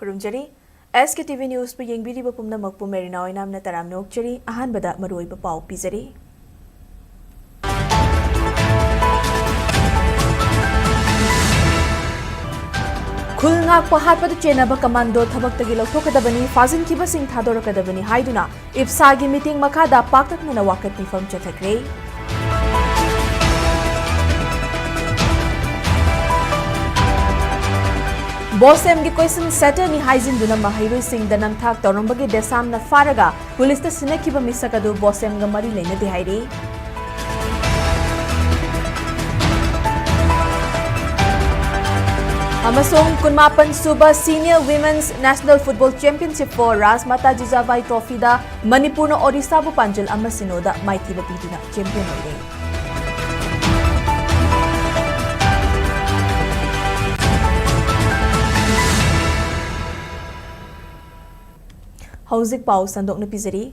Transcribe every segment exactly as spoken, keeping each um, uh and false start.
ꯈꯨꯔꯨꯝꯖꯔꯤ꯫ SKTV Newsꯄꯨ ꯌꯦꯡꯕꯤꯔꯤꯕ ꯄꯨꯝꯅꯃꯛꯄꯨ Marina ꯑꯣꯏꯅꯥꯝꯅ ꯇꯔꯥꯝꯅ ꯑꯣꯛꯆꯔꯤ꯫ ꯑꯍꯥꯟꯕꯗ ꯃꯔꯨꯑꯣꯏꯕ ꯄꯥꯎ ꯄꯤꯖꯔꯤ꯫ ꯈꯨꯜ ꯉꯥꯛꯄ ꯍꯥꯠꯄꯗ ꯆꯦꯟꯅꯕ ꯀꯃꯥꯟꯗꯣ ꯊꯕꯛꯇꯒꯤ ꯂꯧꯊꯣꯛꯀꯗꯕꯅꯤ, ꯐꯥꯖꯤꯟꯈꯤꯕꯁꯤꯡ ꯊꯥꯗꯣꯔꯛꯀꯗꯕꯅꯤ ꯍꯥꯏꯗꯨꯅ ꯏꯞꯁꯥꯒꯤ ꯃꯤꯇꯤꯡ ꯃꯈꯥꯗ ꯄꯥꯛꯇꯛꯅꯅ ꯋꯥꯀꯠ ꯃꯤꯐꯝ ꯆꯠꯊꯈ꯭ꯔꯦ꯫ ꯕꯣꯁꯦꯝꯒꯤ question setterꯅꯤ ꯍꯥꯏꯖꯤꯟꯗꯨꯅ ꯃꯍꯩꯔꯣꯏꯁꯤꯡꯗ ꯅꯝꯊꯥꯛ ꯇꯧꯔꯝꯕꯒꯤ ꯗꯦꯁꯥꯝꯅ ꯐꯥꯔꯒ ꯄꯨꯂꯤꯁꯇ ꯁꯤꯟꯅꯈꯤꯕ ꯃꯤꯁꯛ ꯑꯗꯨ ꯕꯣꯁꯦꯝꯒ ꯃꯔꯤ ꯂꯩꯅꯗꯦ ꯍꯥꯏꯔꯤ꯫ ꯑꯃꯁꯨꯡ ꯀꯨꯟꯃꯥꯄꯟ ꯁꯨꯕ Senior Women's National Football Championship for Rajmata Jijabai Trophyꯗ ꯃꯅꯤꯄꯨꯔꯅ ꯑꯣꯗꯤꯁꯥꯕꯨ ꯄꯥꯟꯖꯜ ꯑꯃ ꯁꯤꯅꯣꯗ ꯃꯥꯏꯊꯤꯕ ꯄꯤꯗꯨꯅ champion ꯑꯣꯏꯔꯦ꯫ ꯍꯧꯖꯤꯛ ꯄꯥꯎ ꯁꯟꯗꯣꯛꯅ ꯄꯤꯖꯔꯤ꯫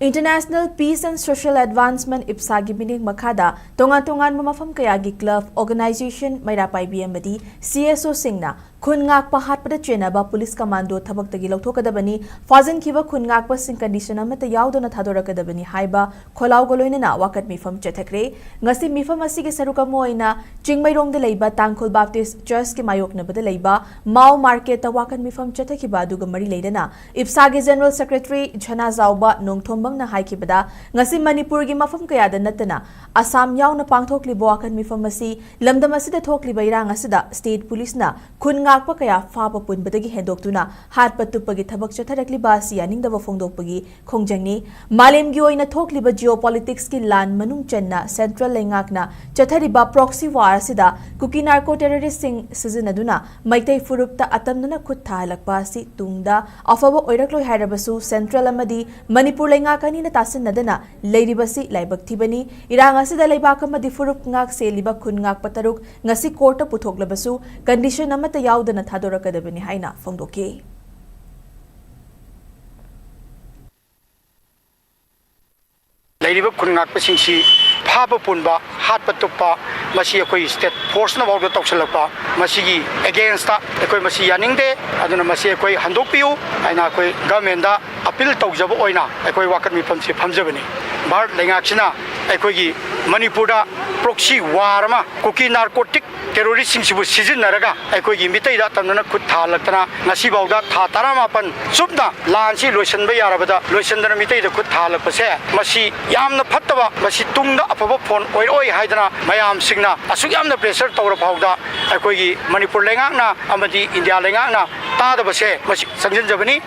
International Peace and Social Advancement ꯏꯞꯁꯥꯒꯤ ꯃꯤꯠꯌꯦꯡ ꯃꯈꯥꯗ ꯇꯣꯉꯥꯟ ꯇꯣꯉꯥꯟꯕ ꯃꯐꯝ ꯀꯌꯥꯒꯤ club, organization, ꯃꯩꯔꯥ ꯄꯥꯏꯕꯤ ꯑꯃꯗꯤ CSOꯁꯤꯡꯅ ꯈꯨꯟ ꯉꯥꯛꯄ ꯍꯥꯠꯄꯗ ꯆꯦꯟꯅꯕ ꯄꯨꯂꯤꯁ ꯀꯃꯥꯟꯗꯣ ꯊꯕꯛꯇꯒꯤ ꯂꯧꯊꯣꯛꯀꯗꯕꯅꯤ, ꯐꯥꯖꯤꯟꯈꯤꯕ ꯈꯨꯟ ꯉꯥꯛꯄꯁꯤꯡ condition ꯑꯃꯠꯇ ꯌꯥꯎꯗꯅ ꯊꯥꯗꯣꯔꯛꯀꯗꯕꯅꯤ ꯍꯥꯏꯕ ꯈꯣꯜꯂꯥꯎꯒ ꯂꯣꯏꯅꯅ ꯋꯥꯀꯠ ꯃꯤꯐꯝ ꯆꯠꯊꯈ꯭ꯔꯦ꯫ ꯉꯁꯤ ꯃꯤꯐꯝ ꯑꯁꯤꯒꯤ ꯁꯔꯨꯛ ꯑꯃ ꯑꯣꯏꯅ ꯆꯤꯡꯃꯩꯔꯣꯡꯗ ꯂꯩꯕ ꯇꯥꯡꯈꯨꯜ Baptist Churchꯀꯤ ꯃꯥꯌꯣꯛꯅꯕꯗ ꯂꯩꯕ ꯃꯥꯎ marketꯇ ꯋꯥꯀꯠ ꯃꯤꯐꯝ ꯆꯠꯊꯈꯤꯕ ꯑꯗꯨꯒ ꯃꯔꯤ ꯂꯩꯅꯅ ꯏꯞꯁꯥꯒꯤ General Secretary ꯁꯅꯥꯖꯥꯎꯕ ꯅꯣꯡꯊꯣꯝꯕꯝꯅ ꯍꯥꯏꯈꯤꯕꯗ, ꯉꯁꯤ ꯃꯅꯤꯄꯨꯔꯒꯤ ꯃꯐꯝ ꯀꯌꯥꯗ ꯅꯠꯇꯅ ꯑꯁꯥꯝ ꯌꯥꯎꯅ ꯄꯥꯡꯊꯣꯛꯂꯤꯕ ꯋꯥꯀꯠ ꯃꯤꯐꯝ ꯑꯁꯤ ꯂꯝꯗꯝ ꯑꯁꯤꯗ ꯊꯣꯛꯂꯤꯕ ꯏꯔꯥꯡ ꯑꯁꯤꯗ state ꯄꯨꯂꯤꯁꯅ ꯈꯨꯟ ꯉꯥꯛꯄ ꯀꯌꯥ ꯐꯥꯕ ꯄꯨꯟꯕꯗꯒꯤ ꯍꯦꯟꯗꯣꯛꯇꯨꯅ ꯍꯥꯠꯄ ꯇꯨꯞꯄꯒꯤ ꯊꯕꯛ ꯆꯠꯊꯔꯛꯂꯤꯕ ꯑꯁꯤ ꯌꯥꯅꯤꯡꯗꯕ ꯐꯣꯡꯗꯣꯛꯄꯒꯤ ꯈꯣꯡꯖꯪꯅꯤ꯫ ꯃꯥꯂꯦꯝꯒꯤ ꯑꯣꯏꯅ ꯊꯣꯛꯂꯤꯕ geopoliticsꯀꯤ ꯂꯥꯟ ꯃꯅꯨꯡ ꯆꯟꯅ central ꯂꯩꯉꯥꯛꯅ ꯆꯠꯊꯔꯤꯕ proxy war ꯑꯁꯤꯗ ꯀꯨꯀꯤ narco terroristꯁꯤꯡ ꯁꯤꯖꯤꯟꯅꯗꯨꯅ ꯃꯩꯇꯩ ꯐꯨꯔꯨꯞꯇ ꯑꯇꯝꯅꯅ ꯈꯨꯠ ꯊꯥꯍꯜꯂꯛꯄ ꯑꯁꯤ ꯇꯨꯡꯗ ꯑꯐꯕ ꯑꯣꯏꯔꯛꯂꯣꯏ ꯍꯥꯏꯔꯕꯁꯨ central ꯑꯃꯗꯤ ꯃꯅꯤꯄꯨꯔ ꯂꯩꯉꯥꯛ ꯑꯅꯤꯅ ꯇꯥꯁꯤꯟꯅꯗꯅ ꯂꯩꯔꯤꯕꯁꯤ ꯂꯥꯏꯕꯛ ꯊꯤꯕꯅꯤ꯫ ꯏꯔꯥꯡ ꯑꯁꯤꯗ ꯂꯩꯕꯥꯛ ꯑꯃꯗꯤ ꯐꯨꯔꯨꯞ ꯉꯥꯛ ꯁꯦꯜꯂꯤꯕ ꯈꯨꯟ ꯉꯥꯛꯄ ꯇꯔꯨꯛ ꯉꯁꯤ courtꯇ ꯄꯨꯊꯣꯛꯂꯕꯁꯨ condition ꯑꯃꯠꯇ ꯌꯥꯎꯗꯅ ꯊꯥꯗꯣꯔꯛꯀꯗꯕꯅꯤ ꯍꯥꯏꯅ ꯐꯣꯡꯗꯣꯛꯈꯤ꯫ ꯂꯩꯔꯤꯕ ꯈꯨꯟ ꯉꯥꯛꯄꯁꯤꯡꯁꯤ ꯍꯥꯞꯄ ꯄꯨꯟꯕ, ꯍꯥꯠꯄ ꯇꯨꯞꯄ, ꯃꯁꯤ ꯑꯩꯈꯣꯏ state force ꯅ ꯐꯥꯎꯗ ꯇꯧꯁꯤꯜꯂꯛꯄ, ꯃꯁꯤꯒꯤ against ꯑꯩꯈꯣꯏ ꯃꯁꯤ ꯌꯥꯅꯤꯡꯗꯦ꯫ ꯑꯗꯨꯅ ꯃꯁꯤ ꯑꯩꯈꯣꯏ ꯍꯟꯗꯣꯛꯄꯤꯌꯨ ꯍꯥꯏꯅ ꯑꯩꯈꯣꯏ government ꯗ appeal ꯇꯧꯖꯕ ꯑꯣꯏꯅ ꯑꯩꯈꯣꯏ ꯋꯥꯀꯠ ꯃꯤꯐꯝꯁꯤ ꯐꯝꯖꯕꯅꯤ꯫ ꯚꯥꯔꯠ ꯂꯩꯉꯥꯛꯁꯤꯅ ꯑꯩꯈꯣꯏꯒꯤ ꯃꯅꯤꯄꯨꯔꯗ proxy war ꯑꯃ ꯀꯨꯀꯤ narcotic terrorist ꯁꯤꯡꯁꯤꯕꯨ ꯁꯤꯖꯤꯟꯅꯔꯒ ꯑꯩꯈꯣꯏꯒꯤ ꯃꯤꯇꯩꯗ ꯑꯇꯝꯅꯅ ꯈꯨꯠ ꯊꯥꯍꯜꯂꯛꯇꯅ ꯉꯁꯤꯐꯥꯎꯗ ꯊꯥ ꯇꯔꯥꯃꯥꯄꯟ ꯆꯨꯞꯅ ꯂꯥꯟꯁꯤ ꯂꯣꯏꯁꯤꯟꯕ ꯌꯥꯔꯕꯗ ꯂꯣꯏꯁꯤꯟꯗꯅ ꯃꯤꯇꯩꯗ ꯈꯨꯠ ꯊꯥꯍꯜꯂꯛꯄꯁꯦ, ꯃꯁꯤ ꯌꯥꯝꯅ ꯐꯠꯇꯕ, ꯃꯁꯤ ꯇꯨꯡꯗ ꯑꯐꯕ ꯐꯣꯟ ꯑꯣꯏꯔꯛꯑꯣꯏ ꯍꯥꯏꯗꯅ ꯃꯌꯥꯝꯁꯤꯡꯅ ꯑꯁꯨꯛ ꯌꯥꯝꯅ pressure ꯇꯧꯔ ꯐꯥꯎꯗ ꯑꯩꯈꯣꯏꯒꯤ ꯃꯅꯤꯄꯨꯔ ꯂꯩꯉꯥꯛꯅ ꯑꯃꯗꯤ ꯏꯟꯗꯤꯌꯥ ꯂꯩꯉꯥꯛꯅ ꯇꯥꯗꯕꯁꯦ ꯃꯁꯤ ꯆꯪꯁꯤꯟꯖꯕꯅꯤ꯫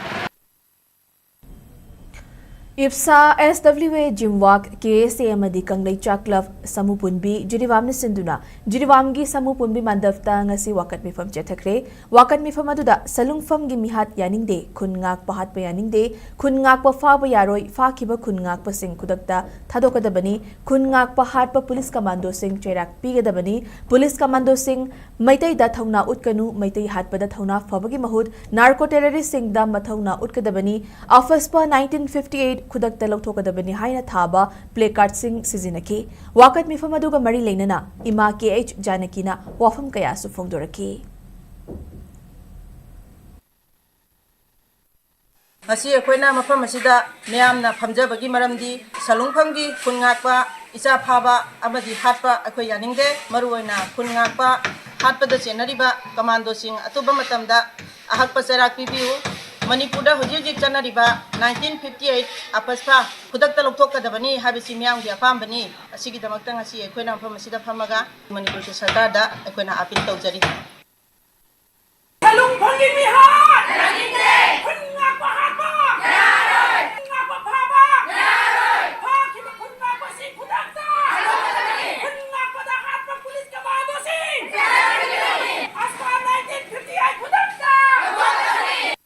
ꯏꯞꯁꯥ, S W A, ꯖꯤꯝꯋꯥꯛ, K S A ꯑꯃꯗꯤ ꯀꯪꯂꯩꯆꯥꯛ ꯀ꯭ꯂꯕ ꯁꯃꯨ ꯄꯨꯟꯕꯤ ꯖꯤꯔꯤꯕꯥꯝꯅ ꯁꯤꯟꯗꯨꯅ ꯖꯤꯔꯤꯕꯥꯝꯒꯤ ꯁꯃꯨ ꯄꯨꯟꯕꯤ ꯃꯟꯗꯞꯇ ꯉꯁꯤ ꯋꯥꯀꯠ ꯃꯤꯐꯝ ꯆꯠꯊꯈ꯭ꯔꯦ꯫ ꯋꯥꯀꯠ ꯃꯤꯐꯝ ꯑꯗꯨꯗ ꯁꯂꯨꯡꯐꯝꯒꯤ ꯃꯤꯍꯥꯠ ꯌꯥꯅꯤꯡꯗꯦ, ꯈꯨꯟ ꯉꯥꯛꯄ ꯍꯥꯠꯄ ꯌꯥꯅꯤꯡꯗꯦ, ꯈꯨꯟ ꯉꯥꯛꯄ ꯐꯥꯕ ꯌꯥꯔꯣꯏ, ꯐꯥꯈꯤꯕ ꯈꯨꯟ ꯉꯥꯛꯄꯁꯤꯡ ꯈꯨꯗꯛꯇ ꯊꯥꯗꯣꯛꯀꯗꯕꯅꯤ, ꯈꯨꯟ ꯉꯥꯛꯄ ꯍꯥꯠꯄ ꯄꯨꯂꯤꯁ ꯀꯃꯥꯟꯗꯣꯁꯤꯡ ꯆꯩꯔꯥꯛ ꯄꯤꯒꯗꯕꯅꯤ, ꯄꯨꯂꯤꯁ ꯀꯃꯥꯟꯗꯣꯁꯤꯡ ꯃꯩꯇꯩꯗ ꯊꯧꯅꯥ ꯎꯠꯀꯅꯨ, ꯃꯩꯇꯩ ꯍꯥꯠꯄꯗ ꯊꯧꯅꯥ ꯐꯕꯒꯤ ꯃꯍꯨꯠ ꯅꯥꯔꯀꯣ ꯇꯦꯔꯣꯔꯤꯁꯁꯤꯡꯗ ꯃꯊꯧꯅꯥ ꯎꯠꯀꯗꯕꯅꯤ, ꯑꯐꯁꯄ nineteen fifty eight ꯈꯨꯗꯛꯇ ꯂꯧꯊꯣꯛꯀꯗꯕꯅꯤ ꯍꯥꯏꯅ ꯊꯥꯕ placard ꯁꯤꯡ ꯁꯤꯖꯤꯟꯅꯈꯤ꯫ ꯋꯥꯀꯠ ꯃꯤꯐꯝ ꯑꯗꯨꯒ ꯃꯔꯤ ꯂꯩꯅꯅ ꯏꯃꯥ K H ꯖꯥꯅꯀꯤꯅ ꯋꯥꯐꯝ ꯀꯌꯥꯁꯨ ꯐꯣꯡꯗꯣꯔꯛꯈꯤ꯫ ꯉꯁꯤ ꯑꯩꯈꯣꯏꯅ ꯃꯐꯝ ꯑꯁꯤꯗ ꯃꯤꯌꯥꯝꯅ ꯐꯝꯖꯕꯒꯤ ꯃꯔꯝꯗꯤ ꯁꯂꯨꯡꯐꯝꯒꯤ ꯈꯨꯟ ꯉꯥꯛꯄ ꯏꯆꯥ ꯐꯥꯕ ꯑꯃꯗꯤ ꯍꯥꯠꯄ ꯑꯩꯈꯣꯏ ꯌꯥꯅꯤꯡꯗꯦ꯫ ꯃꯔꯨꯑꯣꯏꯅ ꯈꯨꯟ ꯉꯥꯛꯄ ꯍꯥꯠꯄꯗ ꯆꯦꯟꯅꯔꯤꯕ ꯀꯃꯥꯟꯗꯣꯁꯤꯡ ꯑꯇꯨꯞꯄ ꯃꯇꯝꯗ ꯑꯍꯛꯄ ꯆꯩꯔꯥꯛ ꯄꯤꯕꯤꯌꯨ꯫ ꯃꯅꯤꯄꯨꯔꯗ ꯍꯧꯖꯤꯛ ꯍꯧꯖꯤꯛ ꯆꯠꯅꯔꯤꯕ nineteen fifty eight ꯑꯐꯁꯄ ꯈꯨꯗꯛꯇ ꯂꯧꯊꯣꯛꯀꯗꯕꯅꯤ ꯍꯥꯏꯕꯁꯤ ꯃꯤꯌꯥꯝꯒꯤ ꯑꯄꯥꯝꯕꯅꯤ꯫ ꯑꯁꯤꯒꯤꯗꯃꯛꯇ ꯉꯁꯤ ꯑꯩꯈꯣꯏꯅ ꯃꯐꯝ ꯑꯁꯤꯗ ꯐꯝꯃꯒ ꯃꯅꯤꯄꯨꯔꯒꯤ ꯁꯔꯀꯥꯔꯗ ꯑꯩꯈꯣꯏꯅ appeal ꯇꯧꯖꯔꯤ꯫ ꯁꯂꯨꯡꯐꯝꯒꯤ ꯃꯤꯍꯥꯠ! ꯌꯥꯅꯤꯡꯗꯦ! ꯈꯨꯟ ꯉꯥꯛꯄ ꯍꯥꯠꯄ! ꯌꯥꯔꯣꯏ! ꯈꯨꯟ ꯉꯥꯛꯄ ꯐꯥꯕ! ꯌꯥꯔꯣꯏ! ꯐꯥꯈꯤꯕ ꯈꯨꯟ ꯉꯥꯛꯄꯁꯤꯡ ꯈꯨꯗꯛꯇ! ꯊꯥꯗꯣꯛꯀꯗꯕꯅꯤ! ꯈꯨꯟ ꯉꯥꯛꯄꯗ ꯍꯥꯠꯄ ꯄꯨꯂꯤꯁ ꯀꯃꯥꯟꯗꯣꯁꯤꯡ! ꯌꯥꯔꯣꯏ! ꯑꯐꯁꯄ nineteen fifty eight ꯈꯨꯗꯛꯇ! ꯊꯥꯗꯣꯛꯀꯗꯕꯅꯤ!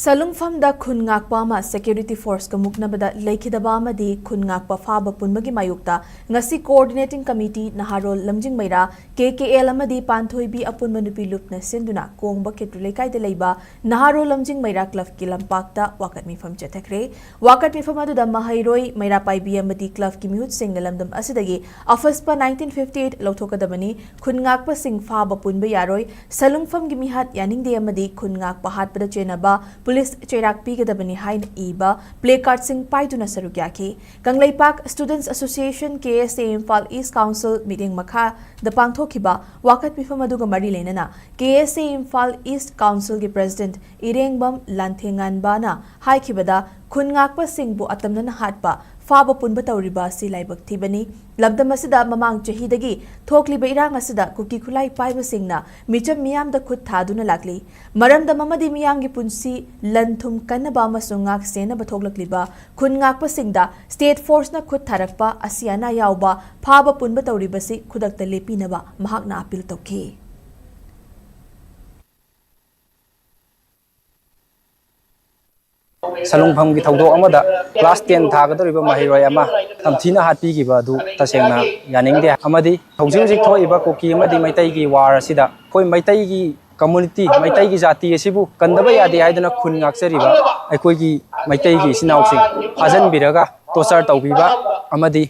ꯁꯂꯨꯡꯐꯝꯗ ꯈꯨꯟ ꯉꯥꯛꯄ ꯑꯃ ꯁꯦꯀ꯭ꯌꯨꯔꯤꯇꯤ ꯐꯣꯔꯁꯀ ꯃꯨꯛꯅꯕꯗ ꯂꯩꯈꯤꯗꯕ ꯑꯃꯗꯤ ꯈꯨꯟ ꯉꯥꯛꯄ ꯐꯥꯕ ꯄꯨꯟꯕꯒꯤ ꯃꯥꯌꯣꯛꯇ ꯉꯁꯤ ꯀꯣꯑꯣꯔꯗꯤꯅꯦꯇꯤꯡ ꯀꯃꯤꯇꯤ ꯅꯍꯥꯔꯣꯜ ꯂꯝꯖꯤꯡ ꯃꯩꯔꯥ, ꯀꯦ ꯀꯦ ꯑꯦꯜ ꯑꯃꯗꯤ ꯄꯥꯟꯊꯣꯏꯕꯤ ꯑꯄꯨꯟꯕ ꯅꯨꯄꯤ ꯂꯨꯞꯅ ꯁꯤꯟꯗꯨꯅ ꯀꯣꯡꯕ ꯈꯦꯇ꯭ꯔꯤ ꯂꯩꯀꯥꯏꯗ ꯂꯩꯕ ꯅꯍꯥꯔꯣꯜ ꯂꯝꯖꯤꯡ ꯃꯩꯔꯥ ꯀ꯭ꯂꯕꯀꯤ ꯂꯝꯄꯥꯛꯇ ꯋꯥꯀꯠ ꯃꯤꯐꯝ ꯆꯠꯊꯈ꯭ꯔꯦ꯫ ꯋꯥꯀꯠ ꯃꯤꯐꯝ ꯑꯗꯨꯗ ꯃꯍꯩꯔꯣꯏ ꯃꯩꯔꯥ ꯄꯥꯏꯕꯤ ꯑꯃꯗꯤ ꯀ꯭ꯂꯕꯀꯤ ꯃꯤꯍꯨꯠꯁꯤꯡꯅ ꯂꯝꯗꯝ ꯑꯁꯤꯗꯒꯤ ꯑꯐꯁꯄ nineteen fifty eight ꯂꯧꯊꯣꯛꯀꯗꯕꯅꯤ, ꯈꯨꯟ ꯉꯥꯛꯄꯁꯤꯡ ꯐꯥꯕ ꯄꯨꯟꯕ ꯌꯥꯔꯣꯏ, ꯁꯂꯨꯡꯐꯝꯒꯤ ꯃꯤꯍꯥꯠ ꯌꯥꯅꯤꯡꯗꯦ ꯑꯃꯗꯤ ꯈꯨꯟ ꯉꯥꯛꯄ ꯍꯥꯠꯄꯗ ꯆꯦꯟꯅꯕ ꯄꯨꯂꯤꯁ ꯆꯩꯔꯥꯛ ꯄꯤꯒꯗꯕꯅꯤ ꯍꯥꯏꯅ ꯏꯕ ꯄ꯭ꯂꯦ ꯀꯥꯔꯗꯁꯤꯡ ꯄꯥꯏꯗꯨꯅ ꯁꯔꯨꯛ ꯌꯥꯈꯤ꯫ ꯀꯪꯂꯩꯄꯥꯛ Students Association, ꯀꯦ ꯑꯦꯁ ꯑꯦ ꯏꯝꯐꯥꯜ ꯏꯁ ꯀꯥꯎꯟꯁꯤꯜ ꯃꯤꯠꯌꯦꯡ ꯃꯈꯥꯗ ꯄꯥꯡꯊꯣꯛꯈꯤꯕ ꯋꯥꯀꯠ ꯃꯤꯐꯝ ꯑꯗꯨꯒ ꯃꯔꯤ ꯂꯩꯅꯅ ꯀꯦ ꯑꯦꯁ ꯑꯦ ꯏꯝꯐꯥꯜ ꯏꯁ ꯀꯥꯎꯟꯁꯤꯜꯒꯤ ꯄ꯭ꯔꯦꯁꯤꯗꯦꯟꯠ ꯏꯔꯦꯡꯕꯝ ꯂꯥꯟꯊꯦꯉꯥꯟꯕꯅ ꯍꯥꯏꯈꯤꯕꯗ, ꯈꯨꯟ ꯉꯥꯛꯄꯁꯤꯡꯕꯨ ꯑꯇꯝꯅꯅ ꯍꯥꯠꯄ, ꯐꯥꯕ ꯄꯨꯟꯕ ꯇꯧꯔꯤꯕ ꯑꯁꯤ ꯂꯥꯏꯕꯛ ꯊꯤꯕꯅꯤ꯫ ꯂꯝꯗꯝ ꯑꯁꯤꯗ ꯃꯃꯥꯡ ꯆꯍꯤꯗꯒꯤ ꯊꯣꯛꯂꯤꯕ ꯏꯔꯥꯡ ꯑꯁꯤꯗ ꯀꯨꯀꯤ ꯈꯨꯠꯂꯥꯏ ꯄꯥꯏꯕꯁꯤꯡꯅ ꯃꯤꯆꯝ ꯃꯤꯌꯥꯝꯗ ꯈꯨꯠ ꯊꯥꯗꯨꯅ ꯂꯥꯛꯂꯤ꯫ ꯃꯔꯝꯗꯝ ꯑꯃꯗꯤ ꯃꯤꯌꯥꯝꯒꯤ ꯄꯨꯟꯁꯤ ꯂꯟ ꯊꯨꯝ ꯀꯟꯅꯕ ꯑꯃꯁꯨꯡ ꯉꯥꯛ ꯁꯦꯟꯅꯕ ꯊꯣꯛꯂꯛꯂꯤꯕ ꯈꯨꯟ ꯉꯥꯛꯄꯁꯤꯡꯗ ꯁ꯭ꯇꯦꯠ ꯐꯣꯔꯁꯅ ꯈꯨꯠ ꯊꯥꯔꯛꯄ, ꯑꯁꯤ ꯑꯅꯥ ꯌꯥꯎꯕ, ꯐꯥꯕ ꯄꯨꯟꯕ ꯇꯧꯔꯤꯕꯁꯤ ꯈꯨꯗꯛꯇ ꯂꯦꯞꯄꯤꯅꯕ ꯃꯍꯥꯛꯅ ꯑꯥꯄꯤꯜ ꯇꯧꯈꯤ꯫ ꯁꯂꯨꯡꯐꯝꯒꯤ ꯊꯧꯗꯣꯛ ꯑꯃꯗ ꯀ꯭ꯂꯥꯁ ꯇꯦꯟ ꯊꯥꯒꯗꯧꯔꯤꯕ ꯃꯍꯩꯔꯣꯏ ꯑꯃ ꯇꯝꯊꯤꯅ ꯍꯥꯠꯄꯤꯈꯤꯕ ꯑꯗꯨ ꯇꯁꯦꯡꯅ ꯌꯥꯅꯤꯡꯗꯦ꯫ ꯑꯃꯗꯤ ꯍꯧꯖꯤꯛ ꯍꯧꯖꯤꯛ ꯊꯣꯛꯏꯕ ꯀꯨꯀꯤ ꯑꯃꯗꯤ ꯃꯩꯇꯩꯒꯤ ꯋꯥꯔ ꯑꯁꯤꯗ ꯑꯩꯈꯣꯏ ꯃꯩꯇꯩꯒꯤ ꯀꯝꯃꯨꯅꯤꯇꯤ, ꯃꯩꯇꯩꯒꯤ ꯖꯥꯇꯤ ꯑꯁꯤꯕꯨ ꯀꯟꯗꯕ ꯌꯥꯗꯦ ꯍꯥꯏꯗꯨꯅ ꯈꯨꯟ ꯉꯥꯛꯆꯔꯤꯕ ꯑꯩꯈꯣꯏꯒꯤ ꯃꯩꯇꯩꯒꯤ ꯏꯆꯤꯟ ꯏꯅꯥꯎꯁꯤꯡ ꯐꯥꯖꯤꯟꯕꯤꯔꯒ ꯇꯣꯔꯆꯔ ꯇꯧꯕꯤꯕ ꯑꯃꯗꯤ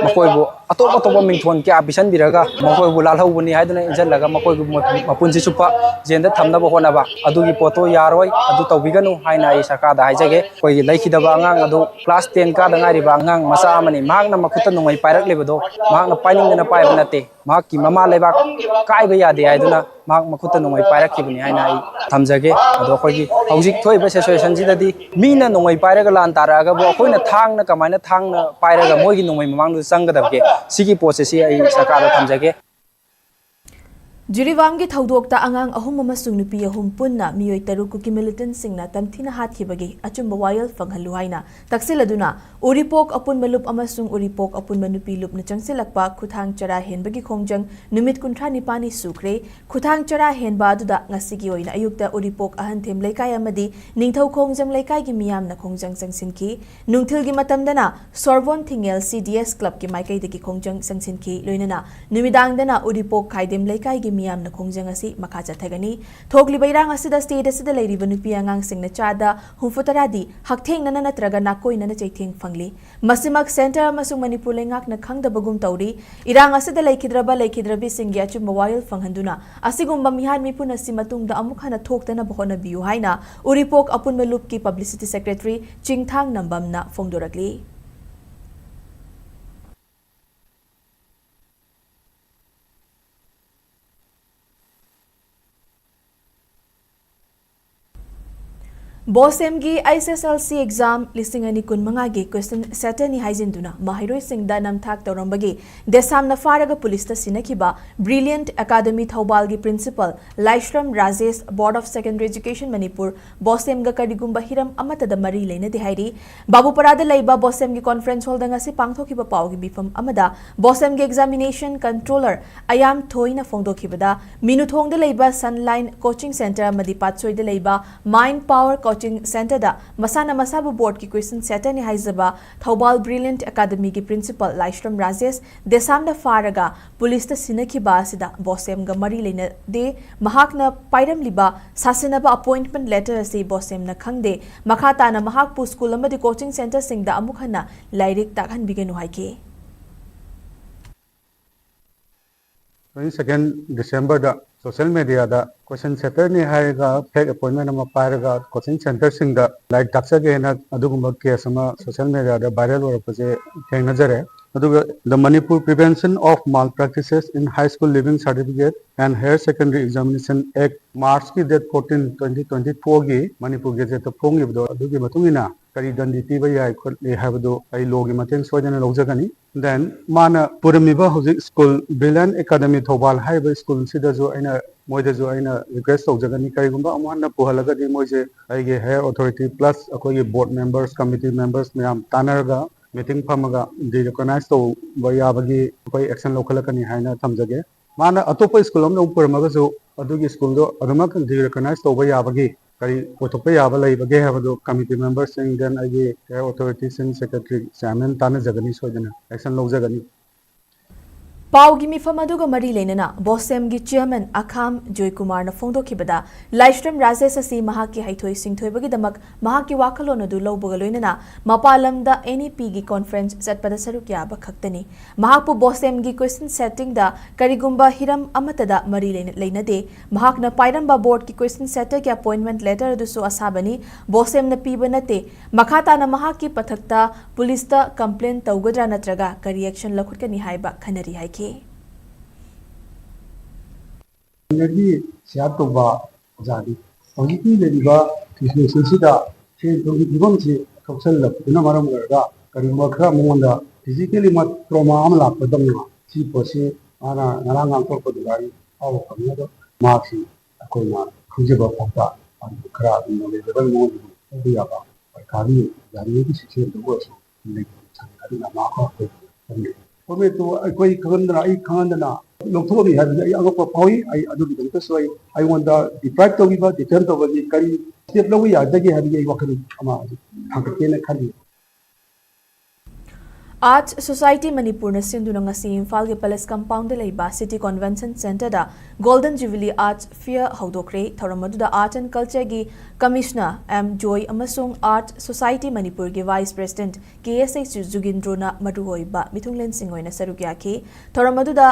ꯃꯈꯣꯏꯕꯨ ꯑꯇꯣꯞ ꯑꯇꯣꯞꯄ ꯃꯤꯡꯊꯣꯟ ꯀꯌꯥ ꯄꯤꯁꯟꯕꯤꯔꯒ ꯃꯈꯣꯏꯕꯨ ꯂꯥꯜꯍꯧꯕꯅꯤ ꯍꯥꯏꯗꯨꯅ ꯏꯟꯁꯤꯜꯂꯒ ꯃꯈꯣꯏꯕꯨ ꯃꯄꯨꯟꯁꯤ ꯆꯨꯞꯄ ꯖꯦꯜꯗ ꯊꯝꯅꯕ ꯍꯣꯠꯅꯕ, ꯑꯗꯨꯒꯤ ꯄꯣꯠꯇꯣ ꯌꯥꯔꯣꯏ, ꯑꯗꯨ ꯇꯧꯕꯤꯒꯅꯨ ꯍꯥꯏꯅ ꯑꯩ ꯁꯔꯀꯥꯔꯗ ꯍꯥꯏꯖꯒꯦ꯫ ꯑꯩꯈꯣꯏꯒꯤ ꯂꯩꯈꯤꯗꯕ ꯑꯉꯥꯡ ꯑꯗꯨ ꯀ꯭ꯂꯥꯁ ꯇꯦꯟ ꯀꯥꯗ ꯉꯥꯏꯔꯤꯕ ꯑꯉꯥꯡ ꯃꯆꯥ ꯑꯃꯅꯤ꯫ ꯃꯍꯥꯛꯅ ꯃꯈꯨꯠꯇ ꯅꯣꯡꯃꯩ ꯄꯥꯏꯔꯛꯂꯤꯕꯗꯣ ꯃꯍꯥꯛꯅ ꯄꯥꯏꯅꯤꯡꯗꯅ ꯄꯥꯏꯕ ꯅꯠꯇꯦ꯫ ꯃꯍꯥꯛꯀꯤ ꯃꯃꯥ ꯂꯩꯕꯥꯛ ꯀꯥꯏꯕ ꯌꯥꯗꯦ ꯍꯥꯏꯗꯨꯅ ꯃꯍꯥꯛ ꯃꯈꯨꯠꯇ ꯅꯣꯡꯃꯩ ꯄꯥꯏꯔꯛꯈꯤꯕꯅꯤ ꯍꯥꯏꯅ ꯑꯩ ꯊꯝꯖꯒꯦ꯫ ꯑꯗꯣ ꯑꯩꯈꯣꯏꯒꯤ ꯍꯧꯖꯤꯛ ꯊꯣꯛꯏꯕ ꯁꯤꯆꯨꯋꯦꯁꯟꯁꯤꯗꯗꯤ ꯃꯤꯅ ꯅꯣꯡꯃꯩ ꯄꯥꯏꯔꯒ ꯂꯥꯟ ꯇꯥꯔꯛꯑꯒꯕꯨ ꯑꯩꯈꯣꯏꯅ ꯊꯥꯡꯅ ꯀꯃꯥꯏꯅ ꯊꯥꯡꯅ ꯄꯥꯏꯔꯒ ꯃꯣꯏꯒꯤ ꯅꯣꯡꯃꯩ ꯃꯃꯥꯡꯗꯨꯗ ꯆꯪꯒꯗꯕꯒꯦ? ꯁꯤꯒꯤ ꯄꯣꯠꯁꯦ ꯁꯤ ꯑꯩ ꯁꯔꯀꯥꯔꯗ ꯊꯝꯖꯒꯦ꯫ ꯖꯤꯔꯤꯕꯥꯝꯒꯤ ꯊꯧꯗꯣꯛꯇ ꯑꯉꯥꯡ ꯑꯍꯨꯝ ꯑꯃꯁꯨꯡ ꯅꯨꯄꯤ ꯑꯍꯨꯝ ꯄꯨꯟꯅ ꯃꯤꯑꯣꯏ ꯇꯔꯨꯛ ꯀꯨꯀꯤ militantꯁꯤꯡꯅ ꯇꯝꯊꯤꯅ ꯍꯥꯠꯈꯤꯕꯒꯤ ꯑꯆꯨꯝꯕ ꯋꯥꯌꯦꯜ ꯐꯪꯍꯜꯂꯨ ꯍꯥꯏꯅ ꯇꯛꯁꯤꯜꯂꯗꯨꯅ ꯎꯔꯤꯄꯣꯛ ꯑꯄꯨꯟꯕ ꯂꯨꯞ ꯑꯃꯁꯨꯡ ꯎꯔꯤꯄꯣꯛ ꯑꯄꯨꯟꯕ ꯅꯨꯄꯤ ꯂꯨꯞꯅ ꯆꯪꯁꯤꯜꯂꯛꯄ ꯈꯨꯊꯥꯡ ꯆꯔꯥ ꯍꯦꯟꯕꯒꯤ ꯈꯣꯡꯖꯪ ꯅꯨꯃꯤꯠ ꯀꯨꯟꯊ꯭ꯔꯥ ꯅꯤꯄꯥꯜꯅꯤ ꯁꯨꯈ꯭ꯔꯦ꯫ ꯈꯨꯊꯥꯡ ꯆꯔꯥ ꯍꯦꯟꯕ ꯑꯗꯨꯗ ꯉꯁꯤꯒꯤ ꯑꯣꯏꯅ ꯑꯌꯨꯛꯇ ꯎꯔꯤꯄꯣꯛ ꯑꯍꯟꯊꯦꯝ ꯂꯩꯀꯥꯏ ꯑꯃꯗꯤ ꯅꯤꯡꯊꯧ ꯈꯣꯡꯖꯝ ꯂꯩꯀꯥꯏꯒꯤ ꯃꯤꯌꯥꯝꯅ ꯈꯣꯡꯖꯪ ꯆꯪꯁꯤꯟꯈꯤ꯫ ꯅꯨꯡꯊꯤꯜꯒꯤ ꯃꯇꯝꯗꯅ ꯁꯣꯔꯕꯣꯟ ꯊꯤꯡꯉꯦꯜ CDS clubꯀꯤ ꯃꯥꯏꯀꯩꯗꯒꯤ ꯈꯣꯡꯖꯪ ꯆꯪꯁꯤꯟꯈꯤ꯫ ꯂꯣꯏꯅꯅ ꯅꯨꯃꯤꯗꯥꯡꯗꯅ ꯎꯔꯤꯄꯣꯛ ꯈꯥꯏꯗꯦꯝ ꯂꯩꯀꯥꯏꯒꯤ ꯃꯤꯌꯥꯝꯅ ꯈꯣꯡꯖꯪ ꯑꯁꯤ ꯃꯈꯥ ꯆꯠꯊꯒꯅꯤ꯫ ꯊꯣꯛꯂꯤꯕ ꯏꯔꯥꯡ ꯑꯁꯤꯗ state ꯑꯁꯤꯗ ꯂꯩꯔꯤꯕ ꯅꯨꯄꯤ ꯑꯉꯥꯡꯁꯤꯡꯅ ꯆꯥꯗ ꯍꯨꯝꯐꯨꯇꯔꯥꯗꯤ ꯍꯛꯊꯦꯡꯅꯅ ꯅꯠꯇ꯭ꯔꯒ ꯅꯥꯀꯣꯏꯅꯅ ꯆꯩꯊꯦꯡ ꯐꯪꯂꯤ꯫ ꯃꯁꯤꯃꯛ centre ꯑꯃꯁꯨꯡ ꯃꯅꯤꯄꯨꯔ ꯂꯩꯉꯥꯛꯅ ꯈꯪꯗꯕꯒꯨꯝ ꯇꯧꯔꯤ꯫ ꯏꯔꯥꯡ ꯑꯁꯤꯗ ꯂꯩꯈꯤꯗ꯭ꯔꯕ ꯂꯩꯈꯤꯗ꯭ꯔꯕꯤꯁꯤꯡꯒꯤ ꯑꯆꯨꯝꯕ ꯋꯥꯌꯦꯜ ꯐꯪꯍꯟꯗꯨꯅ ꯑꯁꯤꯒꯨꯝꯕ ꯃꯤꯍꯥꯠ ꯃꯤꯄꯨꯟ ꯑꯁꯤ ꯃꯇꯨꯡꯗ ꯑꯃꯨꯛ ꯍꯟꯅ ꯊꯣꯛꯇꯅꯕ ꯍꯣꯠꯅꯕꯤꯌꯨ ꯍꯥꯏꯅ ꯎꯔꯤꯄꯣꯛ ꯑꯄꯨꯟꯕ ꯂꯨꯞꯀꯤ publicity secretary ꯆꯤꯡꯊꯥꯡ ꯅꯝꯕꯝꯅ ꯐꯣꯡꯗꯣꯔꯛꯂꯤ꯫ ꯕꯣꯁꯦꯝꯒꯤ HSLC exam ꯂꯤꯁꯤꯡ ꯑꯅꯤ ꯀꯨꯟꯃꯉꯥꯒꯤ question setterꯅꯤ ꯍꯥꯏꯖꯤꯟꯗꯨꯅ ꯃꯍꯩꯔꯣꯏꯁꯤꯡꯗ ꯅꯝꯊꯥꯛ ꯇꯧꯔꯝꯕꯒꯤ ꯗꯦꯁꯥꯝꯅ ꯐꯥꯔꯒ ꯄꯨꯂꯤꯁꯇ ꯁꯤꯟꯅꯈꯤꯕ Brilliant Academy ꯊꯧꯕꯥꯜꯒꯤ principal Laishram Rajesh, Board of Secondary Education Manipur, ꯕꯣꯁꯦꯝꯒ ꯀꯔꯤꯒꯨꯝꯕ ꯍꯤꯔꯝ ꯑꯃꯠꯇꯗ ꯃꯔꯤ ꯂꯩꯅꯗꯦ ꯍꯥꯏꯔꯤ꯫ ꯕꯥꯕꯨꯄꯥꯔꯥꯗ ꯂꯩꯕ ꯕꯣꯁꯦꯝꯒꯤ conference hallꯗ ꯉꯁꯤ ꯄꯥꯡꯊꯣꯛꯈꯤꯕ ꯄꯥꯎꯒꯤ ꯃꯤꯐꯝ ꯑꯃꯗ ꯕꯣꯁꯦꯝꯒꯤ examination controller ꯑꯌꯥꯝ ꯊꯣꯏꯅ ꯐꯣꯡꯗꯣꯛꯈꯤꯕꯗ, ꯃꯤꯅꯨꯊꯣꯡꯗ ꯂꯩꯕ Sunline Coaching Centre ꯑꯃꯗꯤ ꯄꯥꯠꯁꯣꯏꯗ ꯂꯩꯕ Mind Power Coaching Centreꯗ ꯃꯁꯥꯅ ꯃꯁꯥꯕꯨ boardꯀꯤ question setterꯅꯤ ꯍꯥꯏꯖꯕ ꯊꯧꯕꯥꯜ Brilliant Academyꯒꯤ principal ꯂꯥꯏꯁ꯭ꯔꯝ ꯔꯥꯖꯦꯁ ꯗꯦꯁꯥꯝꯅ ꯐꯥꯔꯒ ꯄꯨꯂꯤꯁꯇ ꯁꯤꯟꯅꯈꯤꯕ ꯑꯁꯤꯗ ꯕꯣꯁꯦꯝꯒ ꯃꯔꯤ ꯂꯩꯅꯗꯦ꯫ ꯃꯍꯥꯛꯅ ꯄꯥꯏꯔꯝꯂꯤꯕ ꯁꯥꯁꯤꯟꯅꯕ appointment letter ꯑꯁꯤ ꯕꯣꯁꯦꯝꯅ ꯈꯪꯗꯦ꯫ ꯃꯈꯥ ꯇꯥꯅ ꯃꯍꯥꯛꯄꯨ school ꯑꯃꯗꯤ coaching centreꯁꯤꯡꯗ ꯑꯃꯨꯛ ꯍꯟꯅ ꯂꯥꯏꯔꯤꯛ ꯇꯥꯛꯍꯟꯕꯤꯒꯅꯨ ꯍꯥꯏꯈꯤ꯫ Twenty second Decemberꯗ social mediaꯗ question setterꯅꯤ ꯍꯥꯏꯔꯒ fake appointment ꯑꯃ ꯄꯥꯏꯔꯒ coaching centreꯁꯤꯡꯗ ꯂꯥꯏꯔꯤꯛ ꯇꯥꯛꯆꯒꯦꯅ ꯑꯗꯨꯒꯨꯝꯕ case ꯑꯃ social mediaꯗ viral ꯑꯣꯏꯔꯛꯄꯁꯦ ꯊꯦꯡꯅꯖꯔꯦ꯫ ꯑꯗꯨꯒ The Manipur Prevention of Malpractices in High School Leaving Certificate and Higher Secondary Examination Act, March ꯀꯤ date fourteen, twenty twenty four ꯒꯤ ꯃꯅꯤꯄꯨꯔ Gazette ꯇ ꯐꯣꯡꯉꯤꯕꯗꯣ, ꯑꯗꯨꯒꯤ ꯃꯇꯨꯡ ꯏꯟꯅ ꯀꯔꯤ ꯗꯟꯗꯤ ꯄꯤꯕ ꯌꯥꯏ ꯈꯣꯠꯂꯤ ꯍꯥꯏꯕꯗꯨ ꯑꯩ law ꯒꯤ ꯃꯇꯦꯡ ꯁꯣꯏꯗꯅ ꯂꯧꯖꯒꯅꯤ꯫ Then ꯃꯥꯅ ꯄꯨꯔꯝꯃꯤꯕ ꯍꯧꯖꯤꯛ school Brilliant Academy ꯊꯧꯕꯥꯜ ꯍꯥꯏꯔꯤꯕ school ꯁꯤꯗꯁꯨ ꯑꯩꯅ, ꯃꯣꯏꯗꯁꯨ ꯑꯩꯅ request ꯇꯧꯖꯒꯅꯤ, ꯀꯔꯤꯒꯨꯝꯕ ꯑꯃꯨꯛ ꯍꯟꯅ ꯄꯨꯍꯜꯂꯒꯗꯤ ꯃꯣꯏꯁꯦ ꯑꯩꯒꯤ higher authority plus ꯑꯩꯈꯣꯏꯒꯤ board members, committee members ꯃꯌꯥꯝ ꯇꯥꯟꯅꯔꯒ meeting ꯐꯝꯃꯒ de-recognize ꯇꯧꯕ ꯌꯥꯕꯒꯤ ꯑꯩꯈꯣꯏ action ꯂꯧꯈꯠꯂꯛꯀꯅꯤ ꯍꯥꯏꯅ ꯊꯝꯖꯒꯦ꯫ ꯃꯥꯅ ꯑꯇꯣꯞꯄ school ꯑꯃꯗ ꯑꯃꯨꯛ ꯄꯨꯔꯝꯃꯒꯁꯨ ꯑꯗꯨꯒꯤ school ꯗꯣ ꯑꯗꯨꯃꯛ de-recognize ꯇꯧꯕ ꯌꯥꯕꯒꯤ ꯀꯔꯤ ꯑꯣꯏꯊꯣꯛꯄ ꯌꯥꯕ ꯂꯩꯕꯒꯦ ꯍꯥꯏꯕꯗꯨ committee member ꯁꯤꯡ, then ꯑꯩꯒꯤ higher authority ꯁꯤꯡ, secretary, chairman ꯇꯥꯟꯅꯖꯒꯅꯤ, ꯁꯣꯏꯗꯅ action ꯂꯧꯖꯒꯅꯤ꯫ ꯄꯥꯎꯒꯤ ꯃꯤꯐꯝ ꯑꯗꯨꯒ ꯃꯔꯤ ꯂꯩꯅꯅ ꯕꯣꯁꯦꯝꯒꯤ chairman ꯑꯈꯥꯝ ꯖꯣꯏꯀꯨꯃꯥꯔꯅ ꯐꯣꯡꯗꯣꯛꯈꯤꯕꯗ, ꯂꯥꯏꯁ꯭ꯔꯝ ꯔꯥꯖꯦꯁ ꯑꯁꯤ ꯃꯍꯥꯛꯀꯤ ꯍꯩꯊꯣꯏ ꯁꯤꯡꯊꯣꯏꯕꯒꯤꯗꯃꯛ ꯃꯍꯥꯛꯀꯤ ꯋꯥꯈꯜꯂꯣꯟ ꯑꯗꯨ ꯂꯧꯕꯒ ꯂꯣꯏꯅꯅ ꯃꯄꯥꯟ ꯂꯝꯗ N E P ꯒꯤ conference ꯆꯠꯄꯗ ꯁꯔꯨꯛ ꯌꯥꯕ ꯈꯛꯇꯅꯤ꯫ ꯃꯍꯥꯛꯄꯨ ꯕꯣꯁꯦꯝꯒꯤ question setting ꯗ ꯀꯔꯤꯒꯨꯝꯕ ꯍꯤꯔꯝ ꯑꯃꯠꯇꯗ ꯃꯔꯤ ꯂꯩꯅ-, ꯂꯩꯅꯗꯦ꯫ ꯃꯍꯥꯛꯅ ꯄꯥꯏꯔꯝꯕ board ꯀꯤ question setter ꯒꯤ appointment letter ꯑꯗꯨꯁꯨ ꯑꯁꯥꯕꯅꯤ꯫ ꯕꯣꯁꯦꯝꯅ ꯄꯤꯕ ꯅꯠꯇꯦ꯫ ꯃꯈꯥ ꯇꯥꯅ ꯃꯍꯥꯛꯀꯤ ꯃꯊꯛꯇ ꯄꯨꯂꯤꯁꯇ complain ꯇꯧꯒꯗ꯭ꯔꯥ ꯅꯠꯇ꯭ꯔꯒ ꯀꯔꯤ action ꯂꯧꯈꯠꯀꯅꯤ ꯍꯥꯏꯕ ꯈꯟꯅꯔꯤ ꯍꯥꯏꯈꯤ꯫ ꯁꯤꯌꯥꯔ ꯇꯧꯕ ꯑꯣꯖꯥꯅꯤ꯫ ꯍꯧꯖꯤꯛꯀꯤ ꯂꯩꯔꯤꯕ situation ꯁꯤꯗ ꯁꯦꯟ ꯊꯨꯝꯒꯤ ꯐꯤꯕꯝꯁꯤ ꯁꯣꯛꯆꯜꯂꯛꯄꯗꯨꯅ ꯃꯔꯝ ꯑꯣꯏꯔꯒ ꯀꯔꯤꯒꯨꯝꯕ ꯈꯔ ꯃꯉꯣꯟꯗ physically ꯃꯥ trauma ꯑꯃ ꯂꯥꯛꯄꯗꯧꯅ ꯁꯤ ꯄꯣꯠꯁꯤ ꯃꯥꯅ ꯉꯔꯥꯡ ꯉꯥꯡꯊꯣꯔꯛꯄꯗꯨꯗ ꯑꯩ ꯐꯥꯎꯕ ꯐꯪꯉꯤ꯫ ꯑꯗꯣ ꯃꯍꯥꯛꯁꯤ ꯑꯩꯈꯣꯏꯅ ꯈꯪꯖꯕ ꯐꯥꯎꯗ ꯈꯔ ꯑꯗꯨꯝ knowledgeable ꯃꯉꯣꯟꯗ ꯂꯧꯕ ꯌꯥꯕ ꯁꯔꯀꯥꯔꯒꯤ ꯌꯥꯔꯤꯉꯩꯒꯤ ꯁꯤꯛꯁꯦꯟꯗꯨ ꯑꯣꯏꯔꯁꯨ ꯂꯩꯇꯕ ꯁꯪꯉꯦ꯫ ꯑꯗꯨꯅ ꯃꯍꯥꯛ ꯑꯩꯈꯣꯏ ꯈꯪꯗꯦ꯫ ꯐꯣꯔꯃꯦꯠꯇꯨ ꯑꯩꯈꯣꯏ ꯈꯪꯍꯟꯗꯅ, ꯑꯩ ꯈꯪꯍꯟꯗꯅ ꯂꯧꯊꯣꯛꯑꯝꯃꯤ ꯍꯥꯏꯕꯁꯤ ꯑꯩ ꯑꯉꯛꯄ ꯐꯥꯎꯏ꯫ ꯑꯩ ꯑꯗꯨꯒꯤꯗꯃꯛꯇꯁꯨ ꯑꯩ ꯑꯩꯉꯣꯟꯗ deprive ꯇꯧꯈꯤꯕ, detain ꯇꯧꯕꯒꯤ ꯀꯔꯤ step ꯂꯧꯕ ꯌꯥꯒꯗꯒꯦ ꯍꯥꯏꯕꯒꯤ ꯑꯩ ꯋꯥꯈꯜ ꯑꯃ ꯍꯧꯖꯤꯛ ꯊꯥꯡꯒꯠꯀꯦꯅ ꯈꯜꯂꯤ꯫ Arts Society ꯃꯅꯤꯄꯨꯔꯅ ꯁꯤꯟꯗꯨꯅ ꯉꯁꯤ ꯏꯝꯐꯥꯜꯒꯤ Palace Compound ꯗ ꯂꯩꯕ City Convention Centre ꯗ Golden Jubilee Arts Fair ꯍꯧꯗꯣꯛꯈ꯭ꯔꯦ꯫ ꯊꯧꯔꯝ ꯑꯗꯨꯗ Art and Culture ꯒꯤ Commissioner ꯑꯦꯝ ꯖꯣꯏ ꯑꯃꯁꯨꯡ Art Society ꯃꯅꯤꯄꯨꯔꯒꯤ Vice President ꯀꯦ ꯑꯦꯁ ꯑꯩꯆ ꯖꯨꯒꯤꯟꯗ꯭ꯔꯣꯅ ꯃꯔꯨꯑꯣꯏꯕ ꯃꯤꯊꯨꯡꯂꯦꯟꯁꯤꯡ ꯑꯣꯏꯅ ꯁꯔꯨꯛ ꯌꯥꯈꯤ꯫ ꯊꯧꯔꯝ ꯑꯗꯨꯗ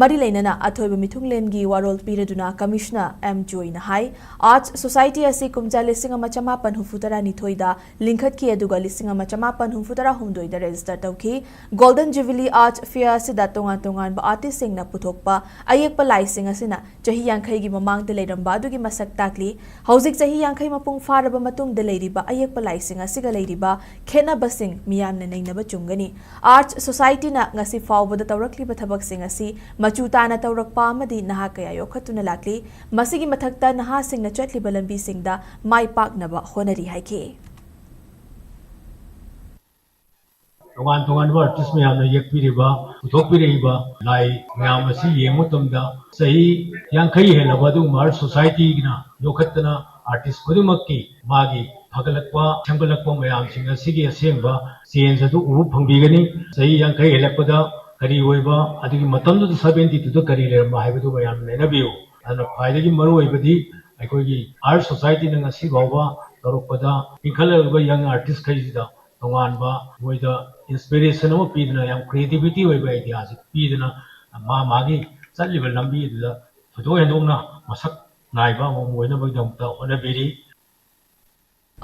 ꯃꯔꯤ ꯂꯩꯅꯅ ꯑꯊꯣꯏꯕ ꯃꯤꯊꯨꯡꯂꯦꯟꯒꯤ ꯋꯥꯔꯣꯜ ꯄꯤꯔꯗꯨꯅ ꯀꯃꯤꯁꯅꯔ ꯑꯦꯝ ꯖꯣꯏꯅ ꯍꯥꯏ, ꯑꯥꯔꯠꯁ ꯁꯣꯁꯥꯏꯇꯤ ꯑꯁꯤ ꯀꯨꯝꯖꯥ ꯂꯤꯁꯤꯡ ꯑꯃ ꯆꯃꯥꯄꯟ ꯍꯨꯝꯐꯨꯇꯔꯥꯅꯤꯊꯣꯏꯗ ꯂꯤꯡꯈꯠꯈꯤ, ꯑꯗꯨꯒ ꯂꯤꯁꯤꯡ ꯑꯃ ꯆꯃꯥꯄꯟ ꯍꯨꯝꯐꯨꯇꯔꯥꯍꯨꯝꯗꯣꯏꯗ ꯔꯦꯖꯤꯁꯇꯔ ꯇꯧꯈꯤ꯫ ꯒꯣꯜꯗꯟ ꯖꯨꯕꯤꯂꯤ ꯑꯥꯔꯠ ꯐꯤꯌꯔ ꯑꯁꯤꯗ ꯇꯣꯉꯥꯟ ꯇꯣꯉꯥꯟꯕ ꯑꯥꯔꯇꯤꯁꯁꯤꯡꯅ ꯄꯨꯊꯣꯛꯄ ꯑꯌꯦꯛꯄ ꯂꯥꯏꯁꯤꯡ ꯑꯁꯤꯅ ꯆꯍꯤ ꯌꯥꯡꯈꯩꯒꯤ ꯃꯃꯥꯡꯗ ꯂꯩꯔꯝꯕ ꯑꯗꯨꯒꯤ ꯃꯁꯛ ꯇꯥꯛꯂꯤ꯫ ꯍꯧꯖꯤꯛ ꯆꯍꯤ ꯌꯥꯡꯈꯩ ꯃꯄꯨꯡ ꯐꯥꯔꯕ ꯃꯇꯨꯡꯗ ꯂꯩꯔꯤꯕ ꯑꯌꯦꯛꯄ ꯂꯥꯏꯁꯤꯡ ꯑꯁꯤꯒ ꯂꯩꯔꯤꯕ ꯈꯦꯠꯅꯕꯁꯤꯡ ꯃꯤꯌꯥꯝꯅ ꯅꯩꯅꯕ ꯆꯨꯝꯒꯅꯤ꯫ ꯑꯥꯔꯠꯁ ꯁꯣꯁꯥꯏꯇꯤꯅ ꯉꯁꯤ ꯐꯥꯎꯕꯗ ꯇꯧꯔꯛꯂꯤꯕ ꯊꯕꯛꯁꯤꯡ ꯑꯁꯤ ꯃꯆꯨ ꯇꯥꯅ ꯇꯧꯔꯛꯄ ꯑꯃꯗꯤ ꯅꯍꯥ ꯀꯌꯥ ꯌꯣꯛꯈꯠꯇꯨꯅ ꯂꯥꯛꯂꯤ꯫ ꯃꯁꯤꯒꯤ ꯃꯊꯛꯇ ꯅꯍꯥꯁꯤꯡꯅ ꯆꯠꯂꯤꯕ ꯂꯝꯕꯤꯁꯤꯡꯗ ꯃꯥꯏ ꯄꯥꯛꯅꯕ ꯍꯣꯠꯅꯔꯤ ꯍꯥꯏꯈꯤ꯫ ꯇꯣꯉꯥꯟ ꯇꯣꯉꯥꯟꯕ ꯑꯥꯔꯇꯤꯁ ꯃꯌꯥꯝꯅ ꯌꯦꯛꯄꯤꯔꯤꯕ, ꯄꯨꯊꯣꯛꯄꯤꯔꯛꯏꯕ ꯂꯥꯏ ꯃꯌꯥꯝ ꯑꯁꯤ ꯌꯦꯡꯕ ꯃꯇꯝꯗ ꯆꯍꯤ ꯌꯥꯡꯈꯩ ꯍꯦꯜꯂꯕ ꯑꯗꯨꯒꯨꯝꯕ ꯑꯥꯔꯠ ꯁꯣꯁꯥꯏꯇꯤꯒꯤꯅ ꯌꯣꯛꯈꯠꯇꯅ ꯑꯥꯔꯇꯤꯁ ꯈꯨꯗꯤꯡꯃꯛꯀꯤ ꯃꯥꯒꯤ ꯐꯒꯠꯂꯛꯄ, ꯁꯦꯝꯒꯠꯂꯛꯄ ꯃꯌꯥꯝꯁꯤꯡ ꯑꯁꯤꯒꯤ ꯑꯁꯦꯡꯕ ꯆꯦꯟꯖ ꯑꯗꯨ ꯎꯕ ꯐꯪꯕꯤꯒꯅꯤ꯫ ꯆꯍꯤ ꯌꯥꯡꯈꯩ ꯍꯦꯜꯂꯛꯄꯗ ꯀꯔꯤ ꯑꯣꯏꯕ, ꯑꯗꯨꯒꯤ ꯃꯇꯝꯗꯨꯗ ꯁꯕꯦꯟꯇꯤ ꯇꯨꯗ ꯀꯔꯤ ꯂꯩꯔꯝꯕ ꯍꯥꯏꯕꯗꯨ ꯃꯌꯥꯝꯅ ꯅꯩꯅꯕꯤꯌꯨ꯫ ꯑꯗꯨꯅ ꯈ꯭ꯋꯥꯏꯗꯒꯤ ꯃꯔꯨ ꯑꯣꯏꯕꯗꯤ ꯑꯩꯈꯣꯏꯒꯤ ꯑꯥꯔꯠ ꯁꯣꯁꯥꯏꯇꯤꯅ ꯉꯁꯤ ꯐꯥꯎꯕ ꯇꯧꯔꯛꯄꯗ ꯏꯟꯈꯠꯂꯛꯂꯤꯕ ꯌꯪ ꯑꯥꯔꯇꯤꯁꯈꯩꯁꯤꯗ ꯇꯣꯉꯥꯟꯕ ꯃꯣꯏꯗ ꯏꯟꯁꯄꯤꯔꯦꯁꯟ ꯑꯃ ꯄꯤꯗꯅ, ꯌꯥꯝ ꯀ꯭ꯔꯤꯌꯦꯇꯤꯕꯤꯇꯤ ꯑꯣꯏꯕ ꯑꯥꯏꯗꯤꯌꯥꯁꯤ ꯄꯤꯗꯅ, ꯃꯥ ꯃꯥꯒꯤ ꯆꯠꯂꯤꯕ ꯂꯝꯕꯤ ꯑꯗꯨꯗ ꯊꯣꯏꯗꯣꯛ ꯍꯦꯟꯗꯣꯛꯅ ꯃꯁꯛ ꯅꯥꯏꯕ ꯑꯃ ꯑꯣꯏꯅꯕꯒꯤꯗꯃꯛꯇ ꯍꯣꯠꯅꯕꯤꯔꯤ꯫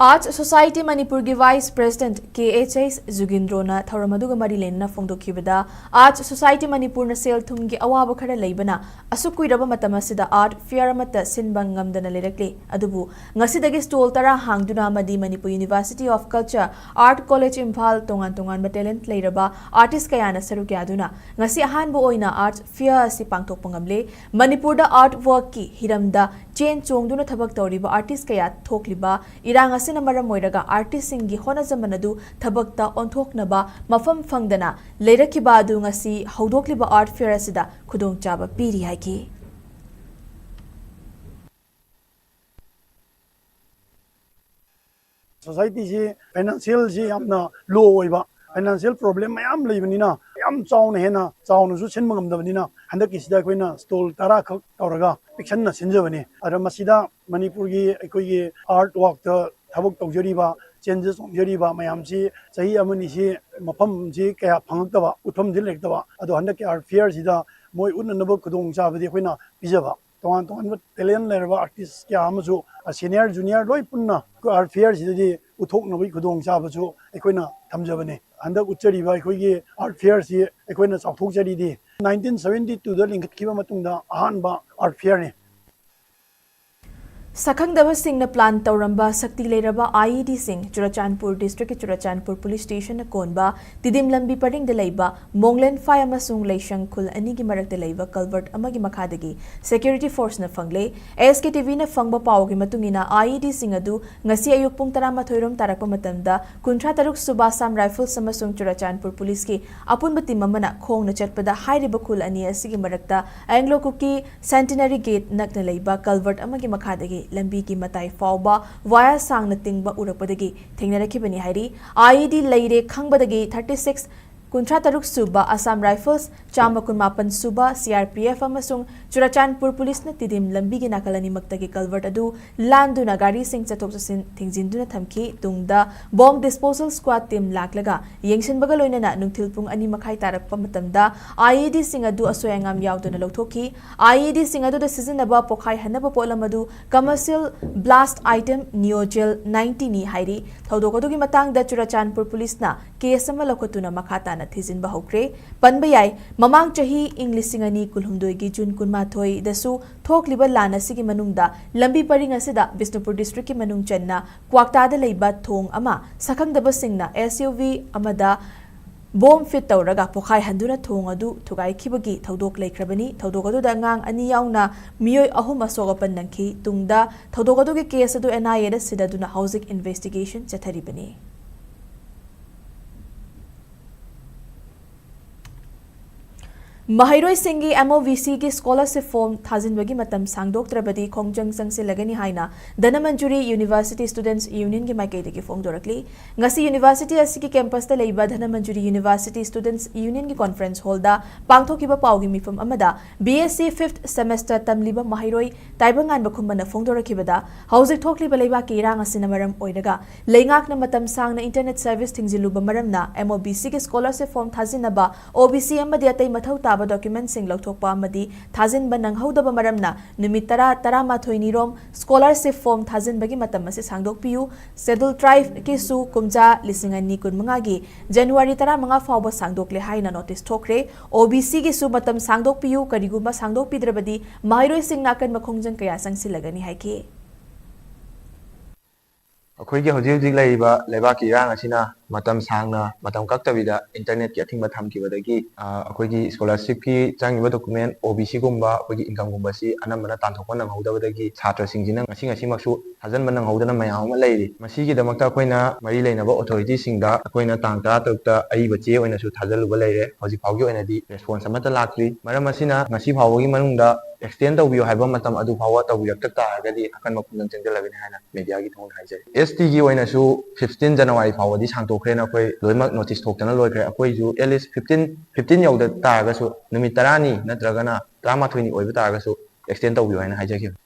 ꯑꯥꯔꯠꯁ ꯁꯣꯁꯥꯏꯇꯤ ꯃꯅꯤꯄꯨꯔꯒꯤ ꯚꯥꯏꯁ ꯄ꯭ꯔꯦꯁꯤꯗꯦꯟꯠ ꯀꯦ ꯑꯩꯆ ꯑꯩꯆ ꯖꯨꯒꯤꯟꯗ꯭ꯔꯣꯅ ꯊꯧꯔꯝ ꯑꯗꯨꯒ ꯃꯔꯤ ꯂꯩꯅꯅ ꯐꯣꯡꯗꯣꯛꯈꯤꯕꯗ, ꯑꯥꯔꯠꯁ ꯁꯣꯁꯥꯏꯇꯤ ꯃꯅꯤꯄꯨꯔꯅ ꯁꯦꯜ ꯊꯨꯝꯒꯤ ꯑꯋꯥꯕ ꯈꯔ ꯂꯩꯕꯅ ꯑꯁꯨꯛ ꯀꯨꯏꯔꯕ ꯃꯇꯝ ꯑꯁꯤꯗ ꯑꯥꯔꯠ ꯐꯤꯌꯔ ꯑꯃꯠꯇ ꯁꯤꯟꯕ ꯉꯝꯗꯅ ꯂꯩꯔꯛꯂꯤ꯫ ꯑꯗꯨꯕꯨ ꯉꯁꯤꯗꯒꯤ ꯁ꯭ꯇꯣꯜ ꯇꯔꯥ ꯍꯥꯡꯗꯨꯅ ꯑꯃꯗꯤ Manipur university of culture, art college Imphal ꯇꯣꯉꯥꯟ ꯇꯣꯉꯥꯟꯕ ꯇꯦꯂꯦꯟꯠ ꯂꯩꯔꯕ ꯑꯥꯔꯇꯤꯁ ꯀꯌꯥꯅ ꯁꯔꯨꯛ ꯌꯥꯗꯨꯅ ꯉꯁꯤ ꯑꯍꯥꯟꯕ ꯑꯣꯏꯅ ꯑꯥꯔꯠ ꯐꯤꯌꯔ ꯑꯁꯤ ꯄꯥꯡꯊꯣꯛꯄ ꯉꯝꯂꯦ꯫ ꯃꯅꯤꯄꯨꯔꯗ ꯑꯥꯔꯠ ꯋꯥꯔꯛꯀꯤ ꯍꯤꯔꯝꯗ ꯆꯦꯟ ꯆꯣꯡꯗꯨꯅ ꯊꯕꯛ ꯇꯧꯔꯤꯕ ꯑꯥꯔꯇꯤꯁ ꯀꯌꯥ ꯊꯣꯛꯂꯤꯕ ꯏꯔꯥꯡ ꯑꯁꯤꯅ ꯃꯔꯝ ꯑꯣꯏꯔꯒ ꯑꯥꯔꯇꯤꯁꯁꯤꯡꯒꯤ ꯍꯣꯠꯅꯖꯃꯟ ꯑꯗꯨ ꯊꯕꯛꯇ ꯑꯣꯟꯊꯣꯛꯅꯕ ꯃꯐꯝ ꯐꯪꯗꯅ ꯂꯩꯔꯛꯈꯤꯕ ꯑꯗꯨ ꯉꯁꯤ ꯍꯧꯗꯣꯛꯂꯤꯕ ꯑꯥꯔꯠ ꯐꯤꯌꯔ ꯑꯁꯤꯗ ꯈꯨꯗꯣꯡꯆꯥꯕ ꯄꯤꯔꯤ ꯍꯥꯏꯈꯤ꯫ ꯁꯣꯁꯥꯏꯇꯤꯁꯤ ꯐꯥꯏꯅꯥꯟꯁꯤꯌꯦꯜꯁꯤ ꯌꯥꯝꯅ ꯂꯣ ꯑꯣꯏꯕ, ꯐꯥꯏꯅꯥꯟꯁꯤꯌꯦꯜ ꯄ꯭ꯔꯣꯕ꯭ꯂꯦꯝ ꯃꯌꯥꯝ ꯂꯩꯕꯅꯤꯅ, ꯌꯥꯝ ꯆꯥꯎꯅ, ꯍꯦꯟꯅ ꯆꯥꯎꯅꯁꯨ ꯁꯤꯟꯕ ꯉꯝꯗꯕꯅꯤꯅ, ꯍꯟꯗꯛꯀꯤꯁꯤꯗ ꯑꯩꯈꯣꯏꯅ ꯁ꯭ꯇꯣꯜ ꯇꯔꯥ ꯈꯛ ꯇꯧꯔꯒ ꯄꯤꯛꯁꯟꯅ ꯁꯤꯟꯖꯕꯅꯤ꯫ ꯑꯗ ꯃꯁꯤꯗ ꯃꯅꯤꯄꯨꯔꯒꯤ ꯑꯩꯈꯣꯏꯒꯤ ꯑꯥꯔꯠ ꯋꯥꯔꯛꯇ ꯊꯕꯛ ꯇꯧꯖꯔꯤꯕ, ꯆꯦꯟꯖ ꯆꯣꯡꯖꯔꯤꯕ ꯃꯌꯥꯝꯁꯤ ꯆꯍꯤ ꯑꯃꯅꯤꯁꯤ ꯃꯐꯝꯁꯤ ꯀꯌꯥ ꯐꯪꯉꯛꯇꯕ, ꯎꯠꯐꯝꯁꯤ ꯂꯩꯔꯛꯇꯕ꯫ ꯑꯗꯣ ꯍꯟꯗꯛꯀꯤ ꯑꯥꯔꯠ ꯐꯤꯌꯔꯁꯤꯗ ꯃꯣꯏ ꯎꯠꯅꯅꯕ ꯈꯨꯗꯣꯡꯆꯥꯕꯗꯤ ꯑꯩꯈꯣꯏꯅ ꯄꯤꯖꯕ꯫ ꯇꯣꯉꯥꯟ ꯇꯣꯉꯥꯟꯕ talent ꯂꯩꯔꯕ artist ꯀꯌꯥ ꯑꯃꯁꯨ, senior junior ꯂꯣꯏ ꯄꯨꯟꯅ ꯑꯩꯈꯣꯏ art fair ꯁꯤꯗꯗꯤ ꯎꯠꯊꯣꯛꯅꯕꯒꯤ ꯈꯨꯗꯣꯡꯆꯥꯕꯁꯨ ꯑꯩꯈꯣꯏꯅ ꯊꯝꯖꯕꯅꯤ꯫ ꯍꯟꯗꯛ ꯎꯠꯆꯔꯤꯕ ꯑꯩꯈꯣꯏꯒꯤ art fair ꯁꯤ ꯑꯩꯈꯣꯏꯅ ꯆꯥꯎꯊꯣꯛꯆꯔꯤꯗꯤ nineteen seventy two ꯗ ꯂꯤꯡꯈꯠꯈꯤꯕ ꯃꯇꯨꯡꯗ ꯑꯍꯥꯟꯕ art fair ꯅꯤ꯫ ꯁꯛꯈꯪꯗꯕꯁꯤꯡꯅ plan ꯇꯧꯔꯝꯕ ꯁꯛꯇꯤ ꯂꯩꯔꯕ IED ꯁꯤꯡ ꯆꯨꯔꯆꯥꯟꯄꯨꯔ district ꯀꯤ ꯆꯨꯔꯆꯥꯟꯄꯨꯔ police station ꯅ ꯀꯣꯟꯕ ꯇꯤꯗꯤꯝ ꯂꯝꯕꯤ ꯄꯔꯤꯡꯗ ꯂꯩꯕ ꯃꯣꯡꯂꯦꯟꯐꯥꯏ ꯑꯃꯁꯨꯡ ꯂꯩꯁꯪ ꯈꯨꯜ ꯑꯅꯤꯒꯤ ꯃꯔꯛꯇ ꯂꯩꯕ culvert ꯑꯃꯒꯤ ꯃꯈꯥꯗꯒꯤ security force ꯅ ꯐꯪꯂꯦ꯫ SKTV ꯅ ꯐꯪꯕ ꯄꯥꯎꯒꯤ ꯃꯇꯨꯡ ꯏꯟꯅ IED ꯁꯤꯡ ꯑꯗꯨ ꯉꯁꯤ ꯑꯌꯨꯛ ꯄꯨꯡ ꯇꯔꯥꯃꯥꯊꯣꯏ ꯔꯣꯝ ꯇꯥꯔꯛꯄ ꯃꯇꯝꯗ ꯀꯨꯟꯊ꯭ꯔꯥ ꯇꯔꯨꯛ ꯁꯨꯕ Assam Rifles ꯑꯃꯁꯨꯡ ꯆꯨꯔꯆꯥꯟꯄꯨꯔ police ꯀꯤ ꯑꯄꯨꯟꯕ team ꯑꯃꯅ ꯈꯣꯡꯅ ꯆꯠꯄꯗ ꯍꯥꯏꯔꯤꯕ ꯈꯨꯜ ꯑꯅꯤ ꯑꯁꯤꯒꯤ ꯃꯔꯛꯇ Anglo Kuki Centenary Gate ꯅꯛꯅ ꯂꯩꯕ culvert ꯑꯃꯒꯤ ꯃꯈꯥꯗꯒꯤ ꯂꯝꯕꯤꯒꯤ ꯃꯇꯥꯏ ꯐꯥꯎꯕ wire ꯁꯥꯡꯅ ꯇꯤꯡꯕ ꯎꯔꯛꯄꯗꯒꯤ ꯊꯦꯡꯅꯔꯛꯈꯤꯕꯅꯤ ꯍꯥꯏꯔꯤ꯫ IED ꯂꯩꯔꯦ ꯈꯪꯕꯗꯒꯤ thirty six, ꯀꯨꯟꯊ꯭ꯔꯥ ꯇꯔꯨꯛ ꯁꯨꯕ Assam Rifles, ꯆꯥꯝꯃ ꯀꯨꯟ ꯃꯥꯄꯟ ꯁꯨꯕ CRPF ꯑꯃꯁꯨꯡ ꯆꯨꯔꯆꯥꯟꯄꯨꯔ police ꯅ ꯇꯤꯗꯤꯝ ꯂꯝꯕꯤꯒꯤ ꯅꯥꯀꯜ ꯑꯅꯤꯃꯛꯇꯒꯤ culvert ꯑꯗꯨ ꯂꯥꯟꯗꯨꯅ ꯒꯥꯔꯤꯁꯤꯡ ꯆꯠꯊꯣꯛ ꯆꯠꯁꯤꯟ ꯊꯤꯡꯖꯤꯟꯗꯨꯅ ꯊꯝꯈꯤ꯫ ꯇꯨꯡꯗ bomb disposal squad team ꯂꯥꯛꯂꯒ ꯌꯦꯡꯁꯤꯟꯕꯒ ꯂꯣꯏꯅꯅ ꯅꯨꯡꯊꯤꯜ ꯄꯨꯡ ꯑꯅꯤ ꯃꯈꯥꯏ ꯇꯥꯔꯛꯄ ꯃꯇꯝꯗ IED ꯁꯤꯡ ꯑꯗꯨ ꯑꯁꯣꯏ ꯑꯉꯥꯝ ꯌꯥꯎꯗꯅ ꯂꯧꯊꯣꯛꯈꯤ꯫ IED ꯁꯤꯡ ꯑꯗꯨꯗ ꯁꯤꯖꯤꯟꯅꯕ ꯄꯣꯈꯥꯏꯍꯟꯅꯕ ꯄꯣꯠꯂꯝ ꯑꯗꯨ commercial blast item Neo Gel ninety ꯅꯤ ꯍꯥꯏꯔꯤ꯫ ꯊꯧꯗꯣꯛ ꯑꯗꯨꯒꯤ ꯃꯇꯥꯡꯗ ꯆꯨꯔꯆꯥꯟꯄꯨꯔ police ꯅ case ꯑꯃ ꯂꯧꯈꯠꯇꯨꯅ ꯃꯈꯥ ꯇꯥꯅ ꯊꯤꯖꯤꯟꯕ ꯍꯧꯈ꯭ꯔꯦ꯫ ꯄꯟꯕ ꯌꯥꯏ, ꯃꯃꯥꯡ ꯆꯍꯤ ꯏꯪ ꯂꯤꯁꯤꯡ ꯑꯅꯤ ꯀꯨꯟꯍꯨꯝꯗꯣꯏꯒꯤ June ꯀꯨꯟꯃꯥꯊꯣꯏꯗꯁꯨ ꯊꯣꯛꯂꯤꯕ ꯂꯥꯟ ꯑꯁꯤꯒꯤ ꯃꯅꯨꯡꯗ ꯂꯝꯕꯤ ꯄꯔꯤꯡ ꯑꯁꯤꯗ ꯕꯤꯁꯅꯨꯄꯨꯔ district ꯀꯤ ꯃꯅꯨꯡ ꯆꯟꯅ ꯀ꯭ꯋꯥꯛꯇꯥꯗ ꯂꯩꯕ ꯊꯣꯡ ꯑꯃ ꯁꯛꯈꯪꯗꯕꯁꯤꯡꯅ SUV ꯑꯃꯗ bomb fit ꯇꯧꯔꯒ ꯄꯣꯈꯥꯏꯍꯟꯗꯨꯅ ꯊꯣꯡ ꯑꯗꯨ ꯊꯨꯒꯥꯏꯈꯤꯕꯒꯤ ꯊꯧꯗꯣꯛ ꯂꯩꯈ꯭ꯔꯕꯅꯤ꯫ ꯊꯧꯗꯣꯛ ꯑꯗꯨꯗ ꯑꯉꯥꯡ ꯑꯅꯤ ꯌꯥꯎꯅ ꯃꯤꯑꯣꯏ ꯑꯍꯨꯝ ꯑꯁꯣꯛ ꯑꯄꯟ ꯅꯪꯈꯤ꯫ ꯇꯨꯡꯗ ꯊꯧꯗꯣꯛ ꯑꯗꯨꯒꯤ case ꯑꯗꯨ NIA ꯗ ꯁꯤꯟꯅꯗꯨꯅ ꯍꯧꯖꯤꯛ investigation ꯆꯠꯊꯔꯤꯕꯅꯤ꯫ ꯃꯍꯩꯔꯣꯏꯁꯤꯡꯒꯤ MOBC ꯒꯤ scholarship form ꯊꯥꯖꯤꯟꯕꯒꯤ ꯃꯇꯝ ꯁꯥꯡꯗꯣꯛꯇ꯭ꯔꯕꯗꯤ ꯈꯣꯡꯖꯪ ꯆꯪꯁꯤꯜꯂꯒꯅꯤ ꯍꯥꯏꯅ ꯙꯅꯃꯟꯖꯨꯔꯤ University Students Union ꯒꯤ ꯃꯥꯏꯀꯩꯗꯒꯤ ꯐꯣꯡꯗꯣꯔꯛꯂꯤ꯫ ꯉꯁꯤ university ꯑꯁꯤꯒꯤ campus ꯇ ꯂꯩꯕ ꯙꯅꯃꯟꯖꯨꯔꯤ University Students Union ꯒꯤ conference hall ꯗ ꯄꯥꯡꯊꯣꯛꯈꯤꯕ ꯄꯥꯎꯒꯤ ꯃꯤꯐꯝ ꯑꯃꯗ BSc fifth semester ꯇꯝꯂꯤꯕ ꯃꯍꯩꯔꯣꯏ ꯇꯥꯏꯕꯪꯉꯥꯟꯕ ꯈꯨꯝꯕꯅ ꯐꯣꯡꯗꯣꯔꯛꯈꯤꯕꯗ, ꯍꯧꯖꯤꯛ ꯊꯣꯛꯂꯤꯕ ꯂꯩꯕꯥꯛꯀꯤ ꯏꯔꯥꯡ ꯑꯁꯤꯅ ꯃꯔꯝ ꯑꯣꯏꯔꯒ ꯂꯩꯉꯥꯛꯅ ꯃꯇꯝ ꯁꯥꯡꯅ internet service ꯊꯤꯡꯖꯤꯜꯂꯨꯕ ꯃꯔꯝꯅ MOBC ꯒꯤ scholarship form ꯊꯥꯖꯤꯟꯅꯕ OBC ꯑꯃꯗꯤ ꯑꯇꯩ ꯃꯊꯧ ꯇꯥꯕ ꯗꯣꯀ꯭ꯌꯨꯃꯦꯟꯠꯁꯤꯡ ꯂꯧꯊꯣꯛꯄ ꯑꯃꯗꯤ ꯊꯥꯖꯤꯟꯕ ꯅꯪꯍꯧꯗꯕ ꯃꯔꯝꯅ ꯅꯨꯃꯤꯠ ꯇꯔꯥ, ꯇꯔꯥꯃꯥꯊꯣꯏꯅꯤ ꯔꯣꯝ ꯁ꯭ꯀꯣꯂꯔꯁꯤꯞ ꯐꯣꯔꯝ ꯊꯥꯖꯤꯟꯕꯒꯤ ꯃꯇꯝ ꯑꯁꯤ ꯁꯥꯡꯗꯣꯛꯄꯤꯌꯨ꯫ ꯁꯦꯗꯨꯜ ꯇ꯭ꯔꯥꯏꯕꯀꯤꯁꯨ ꯀꯨꯝꯖꯥ ꯂꯤꯁꯤꯡ ꯑꯅꯤ ꯀꯨꯟꯃꯉꯥꯒꯤ ꯖꯅꯋꯥꯔꯤ ꯇꯔꯥꯃꯉꯥ ꯐꯥꯎꯕ ꯁꯥꯡꯗꯣꯛꯂꯦ ꯍꯥꯏꯅ ꯅꯣꯇꯤꯁ ꯊꯣꯛꯈ꯭ꯔꯦ꯫ ꯑꯣ ꯕꯤ ꯁꯤꯒꯤꯁꯨ ꯃꯇꯝ ꯁꯥꯡꯗꯣꯛꯄꯤꯌꯨ, ꯀꯔꯤꯒꯨꯝꯕ ꯁꯥꯡꯗꯣꯛꯄꯤꯗ꯭ꯔꯕꯗꯤ ꯃꯍꯩꯔꯣꯏꯁꯤꯡꯅ ꯑꯀꯟꯕ ꯈꯣꯡꯖꯪ ꯀꯌꯥ ꯆꯪꯁꯤꯜꯂꯒꯅꯤ ꯍꯥꯏꯈꯤ꯫ ꯑꯩꯈꯣꯏꯒꯤ ꯍꯧꯖꯤꯛ ꯍꯧꯖꯤꯛ ꯂꯩꯔꯤꯕ ꯂꯩꯕꯥꯛꯀꯤ ꯏꯔꯥꯡ ꯑꯁꯤꯅ ꯃꯇꯝ ꯁꯥꯡꯅ, ꯃꯇꯝ ꯀꯛꯇꯕꯤꯗ ꯏꯟꯇꯔꯅꯦꯠꯀꯤ ꯑꯊꯤꯡꯕ ꯊꯝꯈꯤꯕꯗꯒꯤ, ꯑ, ꯑꯩꯈꯣꯏꯒꯤ ꯁ꯭ꯀꯣꯂꯔꯁꯤꯞꯀꯤ ꯆꯪꯉꯤꯕ ꯗꯣꯀꯨꯃꯦꯟ, ꯑꯣ ꯕꯤ ꯁꯤꯒꯨꯝꯕ, ꯑꯩꯈꯣꯏꯒꯤ ꯏꯟꯀꯝꯒꯨꯝꯕꯁꯤ ꯑꯅꯝꯕꯅ ꯇꯥꯟꯊꯣꯛꯄ ꯅꯪꯍꯧꯗꯕꯗꯒꯤ ꯁꯥꯇ꯭ꯔꯁꯤꯡꯁꯤꯅ ꯉꯁꯤ ꯉꯁꯤꯃꯛꯁꯨ ꯊꯥꯖꯤꯟꯕ ꯅꯪꯍꯧꯗꯅ ꯃꯌꯥꯝ ꯑꯃ ꯂꯩꯔꯤ꯫ ꯃꯁꯤꯒꯤꯗꯃꯛꯇ ꯑꯩꯈꯣꯏꯅ ꯃꯔꯤ ꯂꯩꯅꯕ ꯑꯣꯊꯣꯔꯤꯇꯤꯁꯤꯡꯗ ꯑꯩꯈꯣꯏꯅ ꯇꯥꯡ ꯇꯔꯥꯇꯔꯨꯛꯇ ꯑꯔꯤꯕ ꯆꯦ ꯑꯣꯏꯅꯁꯨ ꯊꯥꯖꯤꯜꯂꯨꯕ ꯂꯩꯔꯦ꯫ ꯍꯧꯖꯤꯛ ꯐꯥꯎꯒꯤ ꯑꯣꯏꯅꯗꯤ ꯔꯦꯁꯄꯣꯟꯁ ꯑꯃꯠꯇ ꯂꯥꯛꯇ꯭ꯔꯤ꯫ ꯃꯔꯝ ꯑꯁꯤꯅ ꯉꯁꯤ ꯐꯥꯎꯕꯒꯤ ꯃꯅꯨꯡꯗ ꯑꯦꯛꯁꯇꯦꯟ ꯇꯧꯕꯤꯌꯨ ꯍꯥꯏꯕ ꯃꯇꯝ ꯑꯗꯨ ꯐꯥꯎꯕ ꯇꯧꯕꯤꯔꯛꯇ ꯇꯥꯔꯒꯗꯤ ꯑꯀꯟꯕ ꯈꯣꯡꯖꯪ ꯆꯪꯁꯤꯜꯂꯒꯅꯤ ꯍꯥꯏꯅ ꯃꯦꯗꯤꯌꯥꯒꯤ ꯊꯣꯡꯗ ꯍꯥꯏꯖꯔꯤ꯫ ꯑꯦꯁ ꯇꯤꯒꯤ ꯑꯣꯏꯅꯁꯨ ꯐꯤꯐꯇꯤꯟ ꯖꯅꯋꯥꯔꯤ ꯐꯥꯎꯕꯗꯤ ꯁꯥꯡꯗꯣꯛꯈ꯭ꯔꯦꯅ ꯑꯩꯈꯣꯏ ꯂꯣꯏꯅꯃꯛ ꯅꯣꯇꯤꯁ ꯊꯣꯛꯇꯅ ꯂꯣꯏꯈ꯭ꯔꯦ꯫ ꯑꯩꯈꯣꯏꯁꯨ ꯑꯦꯠ ꯂꯤꯁ ꯐꯤꯐꯇꯤꯟ, ꯐꯤꯐꯇꯤꯟ ꯌꯧꯗ ꯇꯥꯔꯒꯁꯨ ꯅꯨꯃꯤꯠ ꯇꯔꯥꯅꯤ ꯅꯠꯇ꯭ꯔꯒꯅ ꯇꯔꯥꯃꯥꯊꯣꯏꯅꯤ ꯑꯣꯏꯕ ꯇꯥꯔꯒꯁꯨ ꯑꯦꯛꯁꯇꯦꯟ ꯇꯧꯕꯤꯌꯨ ꯍꯥꯏꯅ ꯍꯥꯏꯖꯈꯤꯕꯅꯤ꯫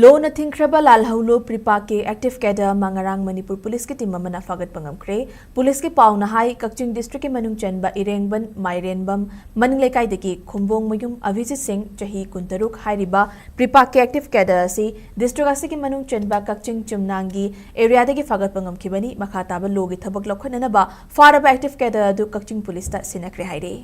ꯂꯣꯅ ꯊꯤꯡꯈ꯭ꯔꯕ ꯂꯥꯜꯍꯧꯂꯨ ꯄ꯭ꯔꯤꯄꯥꯛꯀꯤ ꯑꯦꯛꯇꯤꯚ ꯀꯦꯗꯔ ꯑꯃ ꯉꯔꯥꯡ ꯃꯅꯤꯄꯨꯔ ꯄꯨꯂꯤꯁꯀꯤ ꯇꯤꯝ ꯑꯃꯅ ꯐꯥꯒꯠꯄ ꯉꯝꯈ꯭ꯔꯦ꯫ ꯄꯨꯂꯤꯁꯀꯤ ꯄꯥꯎꯅ ꯍꯥꯏ, ꯀꯛꯆꯤꯡ ꯗꯤꯁꯇ꯭ꯔꯤꯛꯀꯤ ꯃꯅꯨꯡ ꯆꯟꯕ ꯏꯔꯦꯡꯕꯟ ꯃꯥꯏꯔꯦꯟꯕꯝ ꯃꯅꯤꯡ ꯂꯩꯀꯥꯏꯗꯒꯤ ꯈꯨꯝꯕꯣꯡꯃꯌꯨꯝ ꯑꯚꯤꯖꯤꯠ ꯁꯤꯡ, ꯆꯍꯤ ꯀꯨꯟꯇꯔꯨꯛ, ꯍꯥꯏꯔꯤꯕ ꯄ꯭ꯔꯤꯄꯥꯛꯀꯤ ꯑꯦꯛꯇꯤꯚ ꯀꯦꯗꯔ ꯑꯁꯤ ꯗꯤꯁꯇ꯭ꯔꯤꯛ ꯑꯁꯤꯒꯤ ꯃꯅꯨꯡ ꯆꯟꯕ ꯀꯛꯆꯤꯡ ꯆꯨꯝꯅꯥꯡꯒꯤ ꯑꯦꯔꯤꯌꯥꯗꯒꯤ ꯐꯥꯒꯠꯄ ꯉꯝꯈꯤꯕꯅꯤ꯫ ꯃꯈꯥ ꯇꯥꯕ ꯂꯣꯒꯤ ꯊꯕꯛ ꯂꯧꯈꯠꯅꯅꯕ ꯐꯥꯔꯕ ꯑꯦꯛꯇꯤꯚ ꯀꯦꯗꯔ ꯑꯗꯨ ꯀꯛꯆꯤꯡ ꯄꯨꯂꯤꯁꯇ ꯁꯤꯟꯅꯈ꯭ꯔꯦ ꯍꯥꯏꯔꯤ꯫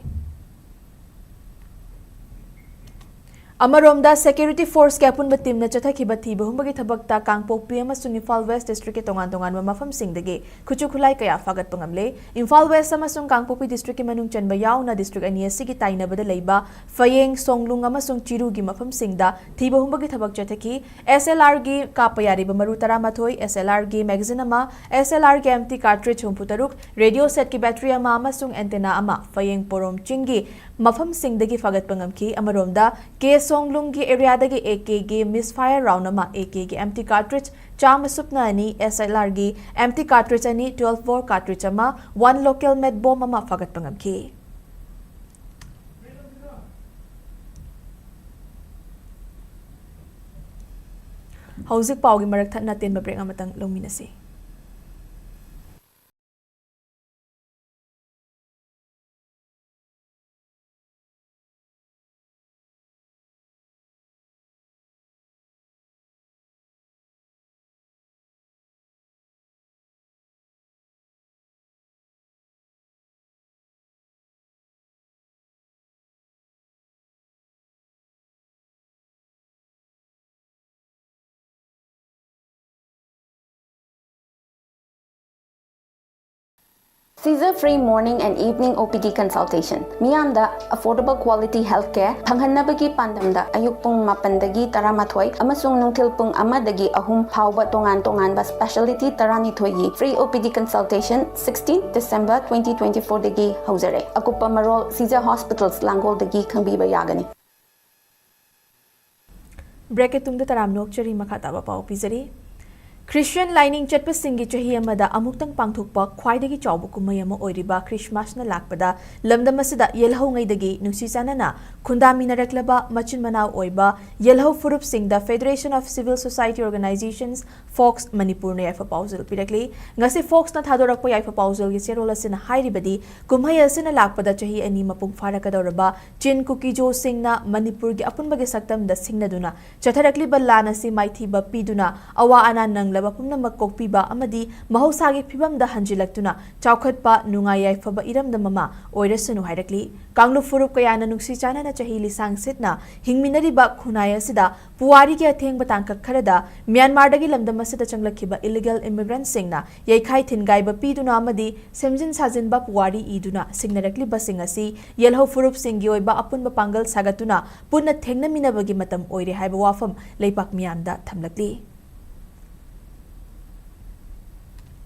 ꯑꯃꯔꯣꯝꯗ, ꯁꯦꯀ꯭ꯌꯨꯔꯤꯇꯤ ꯐꯣꯔꯁꯀꯤ ꯑꯄꯨꯟꯕ ꯇꯤꯝꯅ ꯆꯠꯊꯈꯤꯕ ꯊꯤꯕ ꯍꯨꯝꯕꯒꯤ ꯊꯕꯛꯇ ꯀꯥꯡꯄꯣꯛꯄꯤ ꯑꯃꯁꯨꯡ ꯏꯝꯐꯥꯜ ꯋꯦꯁ ꯗꯤꯁꯇ꯭ꯔꯤꯛꯀꯤ ꯇꯣꯉꯥꯟ ꯇꯣꯉꯥꯟꯕ ꯃꯐꯝꯁꯤꯡꯗꯒꯤ ꯈꯨꯠꯁꯨ ꯈꯨꯠꯂꯥꯏ ꯀꯌꯥ ꯐꯥꯒꯠꯄ ꯉꯝꯂꯦ꯫ ꯏꯝꯐꯥꯜ ꯋꯦꯁ ꯑꯃꯁꯨꯡ ꯀꯥꯡꯄꯣꯛꯄꯤ ꯗꯤꯁꯇ꯭ꯔꯤꯛꯀꯤ ꯃꯅꯨꯡ ꯆꯟꯕ ꯌꯥꯎꯅ ꯗꯤꯁꯇ꯭ꯔꯤꯛ ꯑꯅꯤ ꯑꯁꯤꯒꯤ ꯇꯥꯏꯅꯕꯗ ꯂꯩꯕ ꯐꯌꯦꯡ, ꯁꯣꯡꯂꯨꯡ ꯑꯃꯁꯨꯡ ꯆꯤꯔꯨꯒꯤ ꯃꯐꯝꯁꯤꯡꯗ ꯊꯤꯕ ꯍꯨꯝꯕꯒꯤ ꯊꯕꯛ ꯆꯠꯊꯈꯤ꯫ ꯑꯦꯁ ꯑꯦꯜ ꯑꯥꯔꯒꯤ ꯀꯥꯞꯄ ꯌꯥꯔꯤꯕ ꯃꯔꯨ ꯇꯔꯥꯃꯥꯊꯣꯏ, ꯑꯦꯁ ꯑꯦꯜ ꯑꯥꯔꯒꯤ ꯃꯦꯒꯥꯖꯤꯟ ꯑꯃ, ꯑꯦꯁ ꯑꯦꯜ ꯑꯥꯔꯒꯤ ꯑꯦꯝ ꯇꯤ ꯀꯥꯔꯇ꯭ꯔꯤꯖ ꯍꯨꯝꯐꯨꯇꯔꯨꯛ, ꯔꯦꯗꯤꯑꯣ ꯁꯦꯠꯀꯤ ꯕꯦꯇ꯭ꯔꯤ ꯑꯃ ꯑꯃꯁꯨꯡ ꯑꯦꯟꯇꯦꯅꯥ ꯑꯃ, ꯐꯌꯦꯡ ꯄꯣꯔꯣꯝ ꯆꯤꯡꯒꯤ ꯃꯐꯝꯁꯤꯡꯗꯒꯤ ꯐꯥꯒꯠꯄ ꯉꯝꯈꯤ꯫ ꯑꯃꯔꯣꯝꯗ, ꯀꯦ ꯁꯣꯡꯂꯨꯡꯒꯤ ꯑꯦꯔꯤꯌꯥꯗꯒꯤ ꯑꯦ ꯀꯦꯒꯤ ꯃꯤꯁ ꯐꯥꯌꯔ ꯔꯥꯎꯟ ꯑꯃ, ꯑꯦ ꯀꯦꯒꯤ ꯑꯦꯝ ꯇꯤ ꯀꯥꯔꯇ꯭ꯔꯤꯖ ꯆꯥꯝꯃ ꯁꯨꯞꯅ ꯑꯅꯤ, ꯑꯦꯁ ꯑꯦꯜ ꯑꯥꯔꯒꯤ ꯑꯦꯝ ꯇꯤ ꯀꯥꯔꯇ꯭ꯔꯤꯖ ꯑꯅꯤ, ꯇ꯭ꯋꯦꯜꯐ ꯕꯣꯔ ꯀꯥꯔꯇ꯭ꯔꯤꯖ ꯑꯃ, ꯋꯥꯟ ꯂꯣꯀꯦꯜ ꯃꯦꯠ ꯕꯣꯝ ꯑꯃ ꯐꯥꯒꯠꯄ ꯉꯝꯈꯤ꯫ ꯍꯧꯖꯤꯛ ꯄꯥꯎꯒꯤ ꯃꯔꯛ ꯊꯠꯅ ꯑꯇꯦꯟꯕ ꯕ꯭ꯔꯦꯛ ꯑꯃꯇꯪ ꯂꯧꯃꯤꯟꯅꯁꯤ꯫ Caesar Free Morning and Evening O P D Consultation. ꯃꯤꯌꯥꯝꯗ affordable quality health care ꯐꯪꯍꯟꯅꯕꯒꯤ ꯄꯥꯟꯗꯝꯗ ꯑꯌꯨꯛ ꯄꯨꯡ ꯃꯥꯄꯟꯗꯒꯤ ꯇꯔꯥꯃꯥꯊꯣꯏ ꯑꯃꯁꯨꯡ ꯅꯨꯡꯊꯤꯜ ꯄꯨꯡ ꯑꯃꯗꯒꯤ ꯑꯍꯨꯝ ꯐꯥꯎꯕ ꯇꯣꯉꯥꯟ ꯇꯣꯉꯥꯟꯕ specialty ꯇꯔꯥꯅꯤꯊꯣꯏꯒꯤ free O P D consultation sixteen December twenty twenty-four ꯗꯒꯤ ꯍꯧꯖꯔꯦ꯫ ꯑꯀꯨꯞꯄ ꯃꯔꯣꯜ Caesar Hospitals ꯂꯥꯡꯒꯣꯜꯗꯒꯤ ꯈꯪꯕꯤꯕ ꯌꯥꯒꯅꯤ꯫ Break ꯀꯤ ꯇꯨꯡꯗ ꯇꯔꯥꯝꯅ ꯑꯣꯛꯆꯔꯤ꯫ ꯃꯈꯥ ꯇꯥꯕ ꯄꯥꯎ ꯄꯤꯖꯔꯤ꯫ ꯈ꯭ꯔꯤꯁꯇꯤꯌꯟ ꯂꯥꯏꯅꯤꯡ ꯆꯠꯄꯁꯤꯡꯒꯤ ꯆꯍꯤ ꯑꯃꯗ ꯑꯃꯨꯛꯇꯪ ꯄꯥꯡꯊꯣꯛꯄ ꯈ꯭ꯋꯥꯏꯗꯒꯤ ꯆꯥꯎꯕ ꯀꯨꯝꯍꯩ ꯑꯃ ꯑꯣꯏꯔꯤꯕ ꯈ꯭ꯔꯤꯁꯃꯥꯁꯅ ꯂꯥꯛꯄꯗ ꯂꯝꯗꯝ ꯑꯁꯤꯗ ꯌꯦꯜꯍꯧꯉꯩꯗꯒꯤ ꯅꯨꯡꯁꯤ ꯆꯥꯟꯅꯅ ꯈꯨꯟꯗꯥꯃꯤꯟꯅꯔꯛꯂꯕ ꯃꯆꯤꯟ ꯃꯅꯥꯎ ꯑꯣꯏꯕ ꯌꯦꯜꯍꯧ ꯐꯨꯔꯨꯞꯁꯤꯡꯗ Federation of Civil Society Organizations, fox, ꯃꯅꯤꯄꯨꯔꯅ ꯌꯥꯏꯐ ꯄꯥꯎꯖꯦꯜ ꯄꯤꯔꯛꯂꯤ꯫ ꯉꯁꯤ ꯐꯣꯛꯁꯅ ꯊꯥꯗꯣꯔꯛꯄ ꯌꯥꯏꯐ ꯄꯥꯎꯖꯦꯜꯒꯤ ꯆꯦꯔꯣꯜ ꯑꯁꯤꯅ ꯍꯥꯏꯔꯤꯕꯗꯤ, ꯀꯨꯝꯍꯩ ꯑꯁꯤꯅ ꯂꯥꯛꯄꯗ ꯆꯍꯤ ꯑꯅꯤ ꯃꯄꯨꯡ ꯐꯥꯔꯛꯀꯗꯧꯔꯕ ꯆꯤꯟ ꯀꯨꯀꯤꯖꯣꯁꯤꯡꯅ ꯃꯅꯤꯄꯨꯔꯒꯤ ꯑꯄꯨꯟꯕꯒꯤ ꯁꯛꯇꯝꯗ ꯁꯤꯡꯅꯗꯨꯅ ꯆꯠꯊꯔꯛꯂꯤꯕ ꯂꯥꯟ ꯑꯁꯤ ꯃꯥꯏꯊꯤꯕ ꯄꯤꯗꯨꯅ ꯑꯋꯥ ꯑꯅꯥ ꯅꯪꯂꯕ ꯄꯨꯝꯅꯃꯛ ꯀꯣꯛꯄꯤꯕ ꯑꯃꯗꯤ ꯃꯍꯧꯁꯥꯒꯤ ꯐꯤꯕꯝꯗ ꯍꯟꯖꯤꯜꯂꯛꯇꯨꯅ ꯆꯥꯎꯈꯠꯄ, ꯅꯨꯡꯉꯥꯏ ꯌꯥꯏꯐꯕ ꯏꯔꯝꯗꯝ ꯑꯃ ꯑꯣꯏꯔꯁꯅꯨ ꯍꯥꯏꯔꯛꯂꯤ꯫ ꯀꯥꯡꯂꯨꯞ ꯐꯨꯔꯨꯞ ꯀꯌꯥꯅ ꯅꯨꯡꯁꯤ ꯆꯥꯟꯅꯅ ꯆꯍꯤ ꯂꯤꯁꯥꯡ ꯁꯤꯠꯅ ꯍꯤꯡꯃꯤꯟꯅꯔꯤꯕ ꯈꯨꯟꯅꯥꯏ ꯑꯁꯤꯗ ꯄꯨꯋꯥꯔꯤꯒꯤ ꯑꯊꯦꯡꯕ ꯇꯥꯡꯀꯛ ꯈꯔꯗ ꯃ꯭ꯌꯥꯟꯃꯥꯔꯗꯒꯤ ꯂꯝꯗꯝ ꯑꯁꯤꯗ ꯆꯪꯂꯛꯈꯤꯕ ꯏꯂꯤꯒꯦꯜ ꯏꯃꯤꯒ꯭ꯔꯦꯟꯠꯁꯤꯡꯅ ꯌꯩꯈꯥꯏ ꯊꯤꯟꯒꯥꯏꯕ ꯄꯤꯗꯨꯅ ꯑꯃꯗꯤ ꯁꯦꯝꯖꯤꯟ ꯁꯥꯖꯤꯟꯕ ꯄꯨꯋꯥꯔꯤ ꯏꯗꯨꯅ ꯁꯤꯡꯅꯔꯛꯂꯤꯕꯁꯤꯡ ꯑꯁꯤ ꯌꯦꯜꯍꯧ ꯐꯨꯔꯨꯞꯁꯤꯡꯒꯤ ꯑꯣꯏꯕ ꯑꯄꯨꯟꯕ ꯄꯥꯡꯒꯜ ꯁꯥꯒꯠꯇꯨꯅ ꯄꯨꯟꯅ ꯊꯦꯡꯅꯃꯤꯟꯅꯕꯒꯤ ꯃꯇꯝ ꯑꯣꯏꯔꯦ ꯍꯥꯏꯕ ꯋꯥꯐꯝ ꯂꯩꯄꯥꯛ ꯃꯤꯌꯥꯝꯗ ꯊꯝꯂꯛꯂꯤ꯫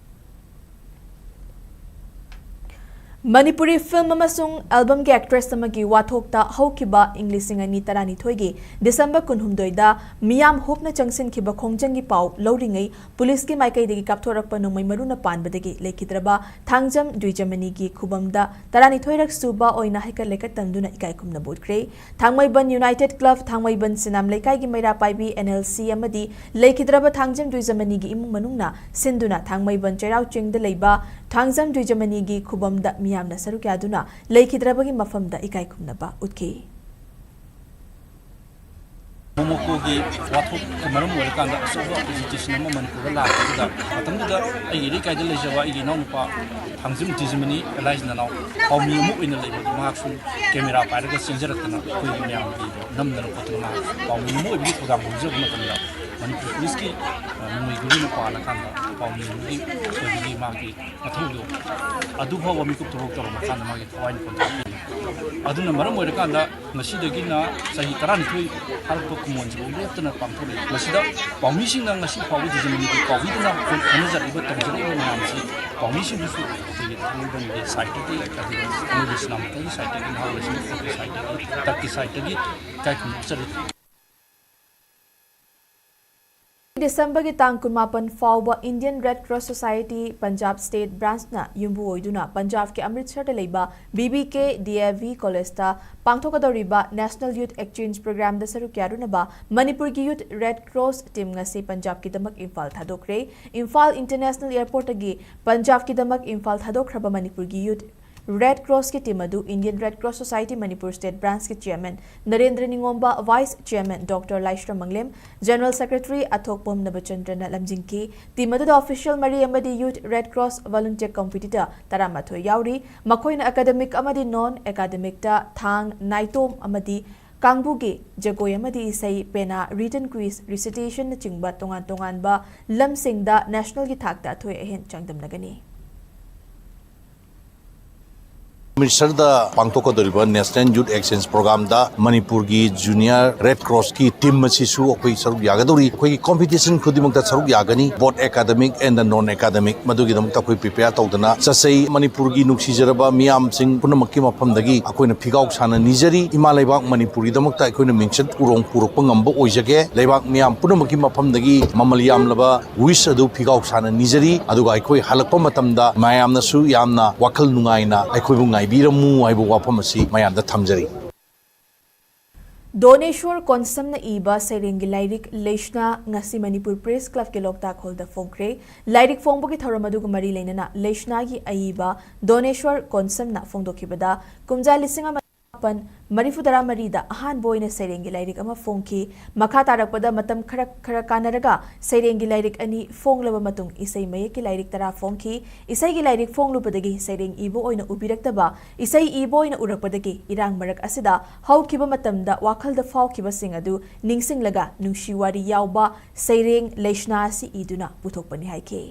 ꯃꯅꯤꯄꯨꯔꯤ ꯐꯤꯜꯝ ꯑꯃꯁꯨꯡ ꯑꯦꯜꯕꯝꯒꯤ ꯑꯦꯛꯇ꯭ꯔꯦꯁ ꯑꯃꯒꯤ ꯋꯥꯊꯣꯛꯇ ꯍꯧꯈꯤꯕ ꯏꯪ ꯂꯤꯁꯤꯡ ꯑꯅꯤ ꯇꯔꯥꯅꯤꯊꯣꯏꯒꯤ ꯗꯤꯁꯦꯝꯕꯔ ꯀꯨꯟꯍꯨꯝꯗꯣꯏꯗ ꯃꯤꯌꯥꯝ ꯍꯨꯞꯅ ꯆꯪꯁꯤꯟꯈꯤꯕ ꯈꯣꯡꯖꯪꯒꯤ ꯄꯥꯎ ꯂꯧꯔꯤꯉꯩ ꯄꯨꯂꯤꯁꯀꯤ ꯃꯥꯏꯀꯩꯗꯒꯤ ꯀꯥꯞꯊꯣꯔꯛꯄ ꯅꯣꯡꯃꯩ ꯃꯔꯨꯅ ꯄꯥꯟꯕꯗꯒꯤ ꯂꯩꯈꯤꯗ꯭ꯔꯕ ꯊꯥꯡꯖꯝ ꯗ꯭ꯋꯤꯖꯃꯅꯤꯒꯤ ꯈꯨꯕꯝꯗ ꯇꯔꯥꯅꯤꯊꯣꯏꯔꯛ ꯁꯨꯕ ꯑꯣꯏꯅ ꯍꯩꯀꯠ ꯂꯩꯀꯠ ꯇꯝꯗꯨꯅ ꯏꯀꯥꯏ ꯈꯨꯝꯅꯕ ꯎꯠꯈ꯭ꯔꯦ꯫ ꯊꯥꯡꯃꯩꯕꯟ ꯌꯨꯅꯥꯏꯇꯦꯗ ꯀ꯭ꯂꯕ, ꯊꯥꯡꯃꯩꯕꯟ ꯁꯤꯅꯥꯝ ꯂꯩꯀꯥꯏꯒꯤ ꯃꯩꯔꯥ ꯄꯥꯏꯕꯤ, ꯑꯦꯟ ꯑꯦꯜ ꯁꯤ ꯑꯃꯗꯤ ꯂꯩꯈꯤꯗ꯭ꯔꯕ ꯊꯥꯡꯖꯝ ꯗ꯭ꯋꯤꯖꯃꯅꯤꯒꯤ ꯏꯃꯨꯡ ꯃꯅꯨꯡꯅ ꯁꯤꯟꯗꯨꯅ ꯊꯥꯡꯃꯩꯕꯟ ꯆꯩꯔꯥꯎ ꯆꯤꯡꯗ ꯂꯩꯕ ꯊꯥꯡꯖꯝ ꯗ꯭ꯋꯤꯖꯃꯅꯤꯒꯤ ꯈꯨꯕꯝꯗ ꯃꯤꯌꯥꯝꯅ ꯁꯔꯨꯛ ꯌꯥꯗꯨꯅ ꯂꯩꯈꯤꯗ꯭ꯔꯕꯒꯤ ꯃꯐꯝꯗ ꯏꯀꯥꯏ ꯈꯨꯝꯅꯕ ꯎꯠꯈꯤ꯫ ꯃꯣꯃꯣꯀꯣꯒꯤ ꯋꯥꯊꯣꯛꯅ ꯃꯔꯝ ꯑꯣꯏꯔꯀꯥꯟꯗ ꯑꯆꯧꯕ ꯑꯦꯖꯤꯇꯦꯁꯟ ꯑꯃ ꯃꯅꯤꯄꯨꯔꯗ ꯂꯥꯛꯄꯗꯨꯗ, ꯃꯇꯝꯗꯨꯗ ꯑꯩꯒꯤ ꯂꯩꯀꯥꯏꯗ ꯂꯩꯖꯕ ꯑꯩꯒꯤ ꯏꯅꯥꯎꯅꯨꯄꯥ ꯊꯥꯡꯖꯝ ꯗ꯭ꯋꯤꯖꯃꯅꯤ, ꯑꯦꯂꯥꯏꯁ ꯅꯅꯥꯎ, ꯄꯥꯎꯃꯤ ꯑꯃ ꯑꯣꯏꯅ ꯂꯩꯕꯗꯨ ꯃꯍꯥꯛꯁꯨ ꯀꯦꯃꯦꯔꯥ ꯄꯥꯏꯔꯒ ꯆꯦꯟꯖꯔꯛꯇꯅ ꯑꯩꯈꯣꯏ ꯃꯌꯥꯝꯒꯤ ꯅꯝꯗꯅ ꯈꯣꯠꯇꯅ ꯃꯍꯥꯛ ꯄꯥꯎꯃꯤ ꯑꯃ ꯑꯣꯏꯕꯒꯤ ꯊꯧꯗꯥꯡ ꯂꯧꯖꯕ ꯃꯇꯝꯗ ꯃꯅꯤꯄꯨꯔ ꯄꯨꯂꯤꯁꯀꯤ, ꯑ, ꯅꯣꯡꯃꯩ ꯒꯨꯂꯤꯅ ꯄꯥꯜꯂꯀꯥꯟꯗ ꯄꯥꯎꯃꯤ ꯑꯃꯒꯤ ꯑꯣꯏꯕꯒꯤ ꯃꯥꯒꯤ ꯃꯊꯧꯗꯣ ꯑꯗꯨ ꯐꯥꯎꯕ ꯃꯤꯀꯨꯞ ꯊꯣꯛꯂꯛꯇꯧꯔꯝꯃꯀꯥꯟꯗ ꯃꯥꯒꯤ ꯊꯋꯥꯏꯅ ꯈꯣꯟꯊꯣꯛꯄꯤꯔꯤ꯫ ꯑꯗꯨꯅ ꯃꯔꯝ ꯑꯣꯏꯔꯀꯥꯟꯗ ꯉꯁꯤꯗꯒꯤꯅ ꯆꯍꯤ ꯇꯔꯥꯅꯤꯊꯣꯏ ꯐꯥꯔꯛꯄ ꯀꯨꯝꯑꯣꯟꯁꯤꯐꯥꯎ ꯂꯦꯞꯇꯅ ꯄꯥꯡꯊꯣꯛꯂꯛꯏ꯫ ꯃꯁꯤꯗ ꯄꯥꯎꯃꯤꯁꯤꯡꯅ ꯉꯁꯤ ꯐꯥꯎꯕ ꯖꯤꯖꯃꯅꯤꯒꯤ ꯀꯥꯎꯕꯤꯗꯅ ꯍꯣꯠꯅꯖꯔꯛꯏꯕ, ꯇꯧꯖꯔꯛꯏꯕ ꯃꯌꯥꯝꯁꯤ ꯄꯥꯎꯃꯤꯁꯤꯡꯗꯁꯨ ꯑꯩꯈꯣꯏꯒꯤ ꯊꯥꯡꯃꯩꯕꯟꯒꯤ ꯁꯥꯏꯠꯇꯒꯤ, ꯑꯗꯨꯒ ꯑꯃꯗꯤ ꯁꯤꯅꯥꯃꯊꯦꯜꯒꯤ ꯁꯥꯏꯠꯇꯒꯤ, ꯅꯍꯥ ꯑꯣꯏꯔꯤꯁꯤꯡꯒꯤ ꯁꯥꯏꯠꯇꯒꯤ, ꯇꯛꯀꯤ ꯁꯥꯏꯠꯇꯒꯤ ꯏꯀꯥꯏ ꯈꯨꯝꯅꯕ ꯆꯠꯂꯤ꯫ ꯗꯤꯁꯦꯝꯕꯔꯒꯤ ꯇꯥꯡ ꯀꯨꯟꯃꯥꯄꯟ ꯐꯥꯎꯕ Indian Red Cross Society Punjab State Branchꯅ ꯌꯨꯝꯕꯨ ꯑꯣꯏꯗꯨꯅ ꯄꯟꯖꯥꯕꯀꯤ ꯑꯃ꯭ꯔꯤꯠꯁꯔꯗ ꯂꯩꯕ B B K D A V ꯀꯣꯂꯦꯖꯇ ꯄꯥꯡꯊꯣꯛꯀꯗꯧꯔꯤꯕ National Youth Exchange Programꯗ ꯁꯔꯨꯛ ꯌꯥꯔꯨꯅꯕ ꯃꯅꯤꯄꯨꯔꯒꯤ Youth Red Cross Team ꯉꯁꯤ ꯄꯟꯖꯥꯕꯀꯤꯗꯃꯛ ꯏꯝꯐꯥꯜ ꯊꯥꯗꯣꯛꯈ꯭ꯔꯦ꯫ ꯏꯝꯐꯥꯜ International Airportꯇꯒꯤ ꯄꯟꯖꯥꯕꯀꯤꯗꯃꯛ ꯏꯝꯐꯥꯜ ꯊꯥꯗꯣꯛꯈ꯭ꯔꯕ ꯃꯅꯤꯄꯨꯔꯒꯤ Youth Red Crossꯀꯤ team ꯑꯗꯨ Indian Red Cross Society Manipur State Branchꯀꯤ Chairman Narendra ꯅꯤꯉꯣꯝꯕ, Vice Chairman Doctor ꯂꯥꯏꯁ꯭ꯔꯝ ꯃꯪꯂꯦꯝ, General Secretary ꯑꯊꯣꯛꯄꯝ ꯅꯕꯆꯟꯗ꯭ꯔꯅ ꯂꯝꯖꯤꯡꯈꯤ꯫ Team ꯑꯗꯨꯗ official ꯃꯔꯤ ꯑꯃꯗꯤ Youth Red Cross Volunteer Competitor ꯇꯔꯥꯃꯥꯊꯣꯏ ꯌꯥꯎꯔꯤ꯫ ꯃꯈꯣꯏꯅ academic ꯑꯃꯗꯤ non academicꯇ ꯊꯥꯡ, ꯅꯥꯏꯇꯣꯝ ꯑꯃꯗꯤ ꯀꯥꯡꯕꯨꯒꯤ ꯖꯒꯣꯏ ꯑꯃꯗꯤ ꯏꯁꯩ, ꯄꯦꯅꯥ, written quiz, recitation ꯅꯆꯤꯡꯕ ꯇꯣꯉꯥꯟ ꯇꯣꯉꯥꯟꯕ ꯂꯝꯁꯤꯡꯗ nationalꯒꯤ ꯊꯥꯛꯇ ꯑꯊꯣꯏ ꯑꯍꯦꯟ ꯆꯥꯡꯗꯝꯅꯒꯅꯤ꯫ ꯑꯃ꯭ꯔꯤꯠꯁꯔꯗ ꯄꯥꯡꯊꯣꯛꯀꯗꯧꯔꯤꯕ National Youth Exchange Programꯗ ꯃꯅꯤꯄꯨꯔꯒꯤ Junior Red Crossꯀꯤ team ꯑꯁꯤꯁꯨ ꯑꯩꯈꯣꯏ ꯁꯔꯨꯛ ꯌꯥꯒꯗꯧꯔꯤ꯫ ꯑꯩꯈꯣꯏꯒꯤ competition ꯈꯨꯗꯤꯡꯃꯛꯇ ꯁꯔꯨꯛ ꯌꯥꯒꯅꯤ, both academic and the non academic꯫ ꯃꯗꯨꯒꯤꯗꯃꯛꯇ ꯑꯩꯈꯣꯏ prepare ꯇꯧꯗꯅ ꯆꯠꯆꯩ꯫ ꯃꯅꯤꯄꯨꯔꯒꯤ ꯅꯨꯡꯁꯤꯖꯔꯕ ꯃꯤꯌꯥꯝꯁꯤꯡ ꯄꯨꯝꯅꯃꯛꯀꯤ ꯃꯐꯝꯗꯒꯤ ꯑꯩꯈꯣꯏꯅ ꯐꯤꯒꯥꯎ ꯁꯥꯅ ꯅꯤꯖꯔꯤ꯫ ꯏꯃꯥ ꯂꯩꯕꯥꯛ ꯃꯅꯤꯄꯨꯔꯒꯤꯗꯃꯛꯇ ꯑꯩꯈꯣꯏꯅ ꯃꯤꯡꯆꯠ ꯎꯔꯣꯡ ꯄꯨꯔꯛꯄ ꯉꯝꯕ ꯑꯣꯏꯖꯒꯦ꯫ ꯂꯩꯕꯥꯛ ꯃꯤꯌꯥꯝ ꯄꯨꯝꯅꯃꯛꯀꯤ ꯃꯐꯝꯗꯒꯤ ꯃꯃꯜ ꯌꯥꯝꯂꯕ wish ꯑꯗꯨ ꯐꯤꯒꯥꯎ ꯁꯥꯅ ꯅꯤꯖꯔꯤ꯫ ꯑꯗꯨꯒ ꯑꯩꯈꯣꯏ ꯍꯜꯂꯛꯄ ꯃꯇꯝꯗ ꯃꯌꯥꯝꯅꯁꯨ ꯌꯥꯝꯅ ꯋꯥꯈꯜ ꯅꯨꯡꯉꯥꯏꯅ ꯑꯩꯈꯣꯏꯕꯨ ꯉꯥꯏꯕꯤꯔꯝꯃꯨ ꯍꯥꯏꯕ ꯋꯥꯐꯝ ꯑꯁꯤ ꯃꯌꯥꯝꯗ ꯊꯝꯖꯔꯤ꯫ ꯗꯣꯅꯦꯁ꯭ꯋꯔ ꯀꯣꯟꯁꯝꯅ ꯏꯕ ꯁꯩꯔꯦꯡꯒꯤ ꯂꯥꯏꯔꯤꯛ ꯂꯩꯁꯅꯥ ꯉꯁꯤ ꯃꯅꯤꯄꯨꯔ Press Clubꯀꯤ ꯂꯣꯛꯇꯥꯛ ꯍꯣꯜꯗ ꯐꯣꯡꯈ꯭ꯔꯦ꯫ ꯂꯥꯏꯔꯤꯛ ꯐꯣꯡꯕꯒꯤ ꯊꯧꯔꯝ ꯑꯗꯨꯒ ꯃꯔꯤ ꯂꯩꯅꯅ ꯂꯩꯁꯅꯥꯒꯤ ꯑꯏꯕ ꯗꯣꯅꯦꯁ꯭ꯋꯔ ꯀꯣꯟꯁꯝꯅ ꯐꯣꯡꯗꯣꯛꯈꯤꯕꯗ, ꯀꯨꯝꯖꯥ ꯂꯤꯁꯤꯡ ꯑꯃ ꯃꯥꯄꯟ ꯃꯔꯤꯐꯨꯇꯔꯥ ꯃꯔꯤꯗ ꯑꯍꯥꯟꯕ ꯑꯣꯏꯅ ꯁꯩꯔꯦꯡꯒꯤ ꯂꯥꯏꯔꯤꯛ ꯑꯃ ꯐꯣꯡꯈꯤ꯫ ꯃꯈꯥ ꯇꯥꯔꯛꯄꯗ ꯃꯇꯝ ꯈꯔ ꯈꯔ ꯀꯥꯟꯅꯔꯒ ꯁꯩꯔꯦꯡꯒꯤ ꯂꯥꯏꯔꯤꯛ ꯑꯅꯤ ꯐꯣꯡꯂꯕ ꯃꯇꯨꯡ ꯏꯁꯩ ꯃꯌꯦꯛꯀꯤ ꯂꯥꯏꯔꯤꯛ ꯇꯔꯥ ꯐꯣꯡꯈꯤ꯫ ꯏꯁꯩꯒꯤ ꯂꯥꯏꯔꯤꯛ ꯐꯣꯡꯂꯨꯕꯗꯒꯤ ꯁꯩꯔꯦꯡ ꯏꯕ ꯑꯣꯏꯅ ꯎꯕꯤꯔꯛꯇꯕ ꯏꯁꯩ ꯏꯕ ꯑꯣꯏꯅ ꯎꯔꯛꯄꯗꯒꯤ ꯏꯔꯥꯡ ꯃꯔꯛ ꯑꯁꯤꯗ ꯍꯧꯈꯤꯕ ꯃꯇꯝꯗ ꯋꯥꯈꯜꯗ ꯐꯥꯎꯈꯤꯕꯁꯤꯡ ꯑꯗꯨ ꯅꯤꯡꯁꯤꯡꯂꯒ ꯅꯨꯡꯁꯤ ꯋꯥꯔꯤ ꯌꯥꯎꯕ ꯁꯩꯔꯦꯡ ꯂꯩꯁꯅꯥ ꯑꯁꯤ ꯏꯗꯨꯅ ꯄꯨꯊꯣꯛꯄꯅꯤ ꯍꯥꯏꯈꯤ꯫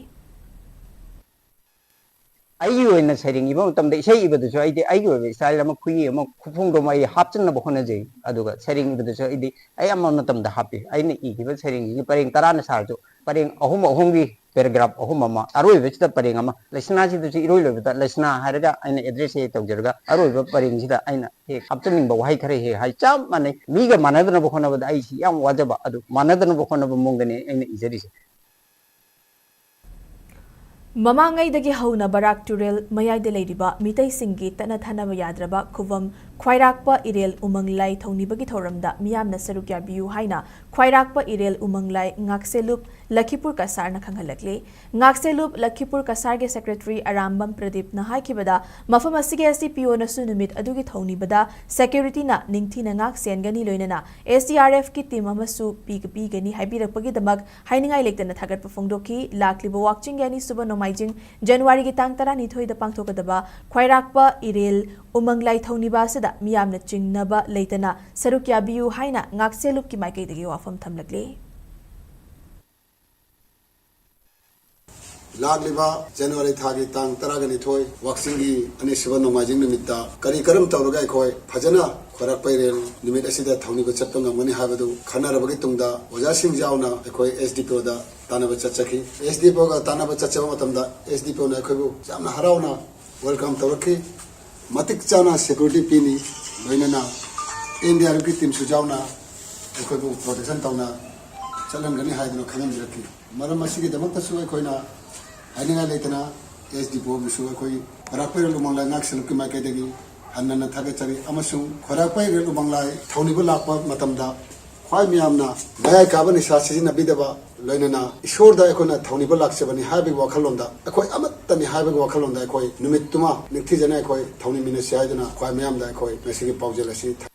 ꯑꯩꯒꯤ ꯑꯣꯏꯅ ꯁꯩꯔꯦꯡ ꯏꯕ ꯃꯇꯝꯗ ꯏꯁꯩ ꯏꯕꯗꯁꯨ ꯑꯩꯗꯤ ꯑꯩꯒꯤ ꯑꯣꯏꯕ ꯏꯁꯇꯥꯏꯜ ꯑꯃ, ꯈꯨꯏ ꯑꯃ, ꯈꯨꯐꯣꯡꯗꯣ ꯑꯃ ꯑꯩ ꯍꯥꯞꯆꯤꯟꯅꯕ ꯍꯣꯠꯅꯖꯩ꯫ ꯑꯗꯨꯒ ꯁꯩꯔꯦꯡ ꯏꯕꯗꯁꯨ ꯑꯩꯗꯤ ꯑꯩ ꯑꯃ ꯃꯇꯝꯗ ꯍꯥꯞꯄꯤ꯫ ꯑꯩꯅ ꯏꯈꯤꯕ ꯁꯩꯔꯦꯡꯁꯤꯒꯤ ꯄꯔꯦꯡ ꯇꯔꯥꯅ ꯁꯥꯔꯁꯨ ꯄꯔꯦꯡ ꯑꯍꯨꯝ ꯑꯍꯨꯝꯒꯤ ꯄꯦꯔꯥꯒ꯭ꯔꯥꯐ ꯑꯍꯨꯝ ꯑꯃ, ꯑꯔꯣꯏꯕꯁꯤꯗ ꯄꯔꯦꯡ ꯑꯃ, ꯂꯩꯁꯅꯥꯁꯤꯗꯁꯨ ꯏꯔꯣꯏ ꯂꯣꯏꯕꯗ ꯂꯩꯁꯅꯥ ꯍꯥꯏꯔꯒ ꯑꯩꯅ ꯑꯦꯗ꯭ꯔꯦꯁ ꯍꯦꯛ ꯇꯧꯖꯔꯒ ꯑꯔꯣꯏꯕ ꯄꯔꯦꯡꯁꯤꯗ ꯑꯩꯅ ꯍꯦꯛ ꯍꯥꯞꯆꯟꯅꯤꯡꯕ ꯋꯥꯍꯩ ꯈꯔ ꯍꯦꯛ ꯍꯥꯏ꯫ ꯆꯞ ꯃꯥꯟꯅꯩ꯫ ꯃꯤꯒ ꯃꯥꯟꯅꯗꯅꯕ ꯍꯣꯠꯅꯕꯗ ꯑꯩꯁꯤ ꯌꯥꯝ ꯋꯥꯖꯕ, ꯑꯗꯨ ꯃꯥꯟꯅꯗꯅꯕ ꯍꯣꯠꯅꯕ ꯃꯑꯣꯡꯗꯅꯦ ꯑꯩꯅ ꯏꯖꯔꯤꯁꯦ꯫ ꯃꯃꯥꯡꯉꯩꯗꯒꯤ ꯍꯧꯅ ꯕꯔꯥꯛ ꯇꯨꯔꯦꯜ ꯃꯌꯥꯏꯗ ꯂꯩꯔꯤꯕ ꯃꯤꯇꯩꯁꯤꯡꯒꯤ ꯇꯠꯅ ꯊꯥꯅꯕ ꯌꯥꯗ꯭ꯔꯕ ꯈꯨꯕꯝ ꯈ꯭ꯋꯥꯏꯔꯥꯛꯄ ꯏꯔꯦꯜ ꯎꯃꯪ ꯂꯥꯏ ꯊꯧꯅꯤꯕꯒꯤ ꯊꯧꯔꯝꯗ ꯃꯤꯌꯥꯝꯅ ꯁꯔꯨꯛ ꯌꯥꯕꯤꯌꯨ ꯍꯥꯏꯅ ꯈ꯭ꯋꯥꯏꯔꯥꯛꯄ ꯏꯔꯦꯜ ꯎꯃꯪ ꯂꯥꯏ ꯉꯥꯛꯁꯦꯜꯂꯨꯞ ꯂꯈꯤꯄꯨꯔ ꯀꯁꯥꯔꯅ ꯈꯪꯍꯜꯂꯛꯂꯤ꯫ ꯉꯥꯛꯁꯦꯜꯂꯨꯞ ꯂꯈꯤꯄꯨꯔ ꯀꯁꯥꯔꯒꯤ ꯁꯦꯀ꯭ꯔꯦꯇꯔꯤ ꯑꯔꯥꯝꯕꯝ ꯄ꯭ꯔꯗꯤꯞꯅ ꯍꯥꯏꯈꯤꯕꯗ, ꯃꯐꯝ ꯑꯁꯤꯒꯤ ꯑꯦꯁ ꯗꯤ ꯄꯤ ꯑꯣꯅꯁꯨ ꯅꯨꯃꯤꯠ ꯑꯗꯨꯒꯤ ꯊꯧꯅꯤꯕꯗ ꯁꯦꯀ꯭ꯌꯨꯔꯤꯇꯤꯅ ꯅꯤꯡꯊꯤꯅ ꯉꯥꯛ ꯁꯦꯟꯒꯅꯤ, ꯂꯣꯏꯅꯅ ꯑꯦꯁ ꯗꯤ ꯑꯥꯔ ꯑꯦꯐꯀꯤ ꯇꯤꯝ ꯑꯃꯁꯨ ꯄꯤ-, ꯄꯤꯒꯅꯤ ꯍꯥꯏꯕꯤꯔꯛꯄꯒꯤꯗꯃꯛ ꯍꯥꯏꯅꯤꯡꯉꯥꯏ ꯂꯩꯇꯅ ꯊꯥꯒꯠꯄ ꯐꯣꯡꯗꯣꯛꯈꯤ꯫ ꯂꯥꯛꯂꯤꯕ ꯋꯥꯛꯆꯤꯡꯒꯤ ꯑꯅꯤꯁꯨꯕ ꯅꯣꯡꯃꯥꯏꯖꯤꯡ ꯖꯅꯋꯥꯔꯤꯒꯤ ꯇꯥꯡ ꯇꯔꯥꯅꯤꯊꯣꯏꯗ ꯄꯥꯡꯊꯣꯛꯀꯗꯕ ꯈ꯭ꯋꯥꯏꯔꯥꯛꯄ ꯏꯔꯦꯜ ꯎꯃꯪ ꯂꯥꯏ ꯊꯧꯅꯤꯕ ꯑꯁꯤꯗ ꯃꯤꯌꯥꯝꯅ ꯆꯤꯡꯅꯕ ꯂꯩꯇꯅ ꯁꯔꯨꯛ ꯌꯥꯕꯤꯌꯨ ꯍꯥꯏꯅ ꯉꯥꯛꯁꯦꯜꯂꯨꯞꯀꯤ ꯃꯥꯏꯀꯩꯗꯒꯤ ꯋꯥꯐꯝ ꯊꯝꯂꯛꯂꯤ꯫ ꯂꯥꯛꯂꯤꯕ ꯖꯅꯋꯥꯔꯤ ꯊꯥꯒꯤ ꯇꯥꯡ ꯇꯔꯥꯒ ꯅꯤꯊꯣꯏ, ꯋꯥꯛꯆꯤꯡꯒꯤ ꯑꯅꯤꯁꯨꯕ ꯅꯣꯡꯃꯥꯏꯖꯤꯡ ꯅꯨꯃꯤꯠꯇ ꯀꯔꯤ ꯀꯔꯝ ꯇꯧꯔꯒ ꯑꯩꯈꯣꯏ ꯐꯖꯅ ꯈ꯭ꯋꯥꯏꯔꯥꯛꯄ ꯏꯔꯦꯜ ꯅꯨꯃꯤꯠ ꯑꯁꯤꯗ ꯊꯧꯅꯤꯕ ꯆꯠꯄ ꯉꯝꯒꯅꯤ ꯍꯥꯏꯕꯗꯨ ꯈꯟꯅꯔꯕꯒꯤ ꯇꯨꯡꯗ, ꯑꯣꯖꯥꯁꯤꯡ ꯌꯥꯎꯅ ꯑꯩꯈꯣꯏ ꯑꯦꯁ ꯗꯤ ꯄꯤ ꯑꯣꯗ ꯇꯥꯟꯅꯕ ꯆꯠꯆꯈꯤ꯫ ꯑꯦꯁ ꯗꯤ ꯄꯤ ꯑꯣꯒ ꯇꯥꯟꯅꯕ ꯆꯠꯆꯕ ꯃꯇꯝꯗ ꯑꯦꯁ ꯗꯤ ꯄꯤ ꯑꯣꯅ ꯑꯩꯈꯣꯏꯕꯨ ꯌꯥꯝꯅ ꯍꯔꯥꯎꯅ ꯋꯦꯜꯀꯝ ꯇꯧꯔꯛꯈꯤ꯫ ꯃꯇꯤꯛ ꯆꯥꯅ ꯁꯦꯀ꯭ꯌꯨꯔꯤꯇꯤ ꯄꯤꯅꯤ, ꯂꯣꯏꯅꯅ ꯑꯦꯟ ꯗꯤ ꯑꯥꯔ ꯑꯦꯐꯀꯤ ꯇꯤꯝꯁꯨ ꯌꯥꯎꯅ ꯑꯩꯈꯣꯏꯕꯨ ꯄ꯭ꯔꯣꯇꯦꯛꯁꯟ ꯇꯧꯅ ꯆꯠꯍꯟꯒꯅꯤ ꯍꯥꯏꯗꯨꯅ ꯈꯪꯍꯟꯕꯤꯔꯛꯈꯤ꯫ ꯃꯔꯝ ꯑꯁꯤꯒꯤꯗꯃꯛꯇꯁꯨ ꯑꯩꯈꯣꯏꯅ ꯍꯥꯏꯅꯤꯡꯉꯥꯏ ꯂꯩꯇꯅ ꯑꯦꯁ ꯗꯤ ꯄꯤ ꯑꯣꯕꯨꯁꯨ ꯑꯩꯈꯣꯏ ꯈ꯭ꯋꯥꯏꯔꯥꯛꯄ ꯏꯔꯦꯜ ꯎꯃꯪ ꯂꯥꯏ ꯉꯥꯛ ꯁꯦꯜꯂꯨꯞꯀꯤ ꯃꯥꯏꯀꯩꯗꯒꯤ ꯍꯟꯅ ꯍꯟꯅ ꯊꯥꯒꯠꯆꯔꯤ꯫ ꯑꯃꯁꯨꯡ ꯈ꯭ꯋꯥꯏꯔꯥꯛꯄ ꯏꯔꯦꯜ ꯎꯃꯪ ꯂꯥꯏ ꯊꯧꯅꯤꯕ ꯂꯥꯛꯄ ꯃꯇꯝꯗ ꯈ꯭ꯋꯥꯏ ꯃꯌꯥꯝꯅ ꯃꯌꯥꯏ ꯀꯥꯕ ꯅꯤꯁꯥ ꯁꯤꯖꯤꯟꯅꯕꯤꯗꯕ, ꯂꯣꯏꯅꯅ ꯏꯁꯣꯔꯗ ꯑꯩꯈꯣꯏꯅ ꯊꯧꯅꯤꯕ ꯂꯥꯛꯆꯕꯅꯤ ꯍꯥꯏꯕꯒꯤ ꯋꯥꯈꯜꯂꯣꯟꯗ, ꯑꯩꯈꯣꯏ ꯑꯃꯠꯇꯅꯤ ꯍꯥꯏꯕꯒꯤ ꯋꯥꯈꯜꯂꯣꯟꯗ ꯑꯩꯈꯣꯏ ꯅꯨꯃꯤꯠꯇꯨꯃ ꯅꯤꯡꯊꯤꯖꯅ ꯑꯩꯈꯣꯏ ꯊꯧꯅꯤꯃꯤꯟꯅꯁꯤ ꯍꯥꯏꯗꯨꯅ ꯈ꯭ꯋꯥꯏ ꯃꯌꯥꯝꯗ ꯑꯩꯈꯣꯏ ꯉꯁꯤꯒꯤ ꯄꯥꯎꯖꯦꯜ ꯑꯁꯤ ꯊꯝ-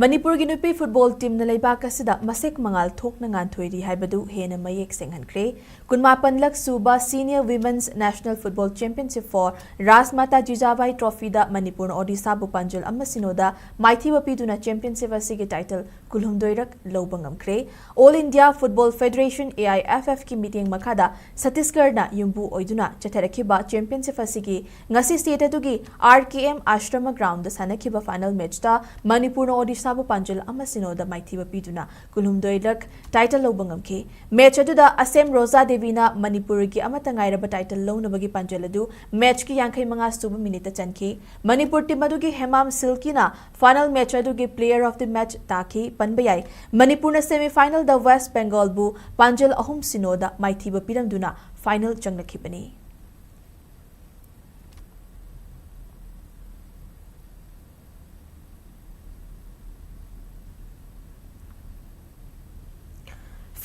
ꯃꯅꯤꯄꯨꯔꯒꯤ ꯅꯨꯄꯤ ꯐꯨꯠꯕꯣꯜ ꯇꯤꯝꯅ ꯂꯩꯕꯥꯛ ꯑꯁꯤꯗ ꯃꯁꯦꯛ ꯃꯉꯥꯜ ꯊꯣꯛꯅ ꯉꯥꯟꯊꯣꯏꯔꯤ ꯍꯥꯏꯕꯗꯨ ꯍꯦꯟꯅ ꯃꯌꯦꯛ ꯁꯦꯡꯍꯟꯈ꯭ꯔꯦ꯫ ꯀꯨꯟꯃꯥꯄꯟꯂꯛ ꯁꯨꯕ Senior Women's National Football Championship for Rajmata Jijabai Trophyꯗ ꯃꯅꯤꯄꯨꯔꯅ ꯑꯣꯗꯤꯁꯥꯕꯨ ꯄꯥꯟꯖꯜ ꯑꯃ ꯁꯤꯅꯣꯗ ꯃꯥꯏꯊꯤꯕ ꯄꯤꯗꯨꯅ championship ꯑꯁꯤꯒꯤ title ꯀꯨꯟꯍꯨꯝꯗꯣꯏꯔꯛ ꯂꯧꯕ ꯉꯝꯈ꯭ꯔꯦ꯫ All India Football Federation, A I F F ꯀꯤ ꯃꯤꯠꯌꯦꯡ ꯃꯈꯥꯗ ꯁꯠꯇꯤꯁꯒꯔꯅ ꯌꯨꯝꯕꯨ ꯑꯣꯏꯗꯨꯅ ꯆꯠꯊꯔꯛꯈꯤꯕ championship ꯑꯁꯤꯒꯤ ꯉꯁꯤ state ꯑꯗꯨꯒꯤ R K M Ashrama groundꯗ ꯁꯥꯟꯅꯈꯤꯕ final matchꯇ ꯃꯅꯤꯄꯨꯔꯅ ꯑꯣꯗꯤꯁꯥꯕꯨ ꯄꯥꯟꯖꯜ ꯑꯃ ꯁꯤꯅꯣꯗ ꯃꯥꯏꯊꯤꯕ ꯄꯤꯗꯨꯅ ꯀꯨꯟꯍꯨꯝꯗꯣꯏꯔꯛ title ꯂꯧꯕ ꯉꯝꯈꯤ꯫ Match ꯑꯗꯨꯗ ꯑꯁꯦꯝ ꯔꯣꯖꯥ ꯗꯦꯕꯤꯅ ꯃꯅꯤꯄꯨꯔꯒꯤ ꯑꯃꯠꯇ ꯉꯥꯏꯔꯕ title ꯂꯧꯅꯕꯒꯤ ꯄꯥꯟꯖꯜ ꯑꯗꯨ matchꯀꯤ ꯌꯥꯡꯈꯩ ꯃꯉꯥ ꯁꯨꯕ minuteꯇ ꯆꯟꯈꯤ꯫ ꯃꯅꯤꯄꯨꯔ team ꯑꯗꯨꯒꯤ ꯍꯦꯃꯥꯝ ꯁꯤꯜꯀꯤꯅ final match ꯑꯗꯨꯒꯤ player of the match ꯇꯥꯈꯤ ꯄꯟꯕ ꯌꯥꯏ꯫ ꯃꯅꯤꯄꯨꯔꯅ semi finalꯗ West Bengalꯕꯨ ꯄꯥꯟꯖꯜ ꯑꯍꯨꯝ ꯁꯤꯅꯣꯗ ꯃꯥꯏꯊꯤꯕ ꯄꯤꯔꯝꯗꯨꯅ final ꯆꯪꯂꯛꯈꯤꯕꯅꯤ꯫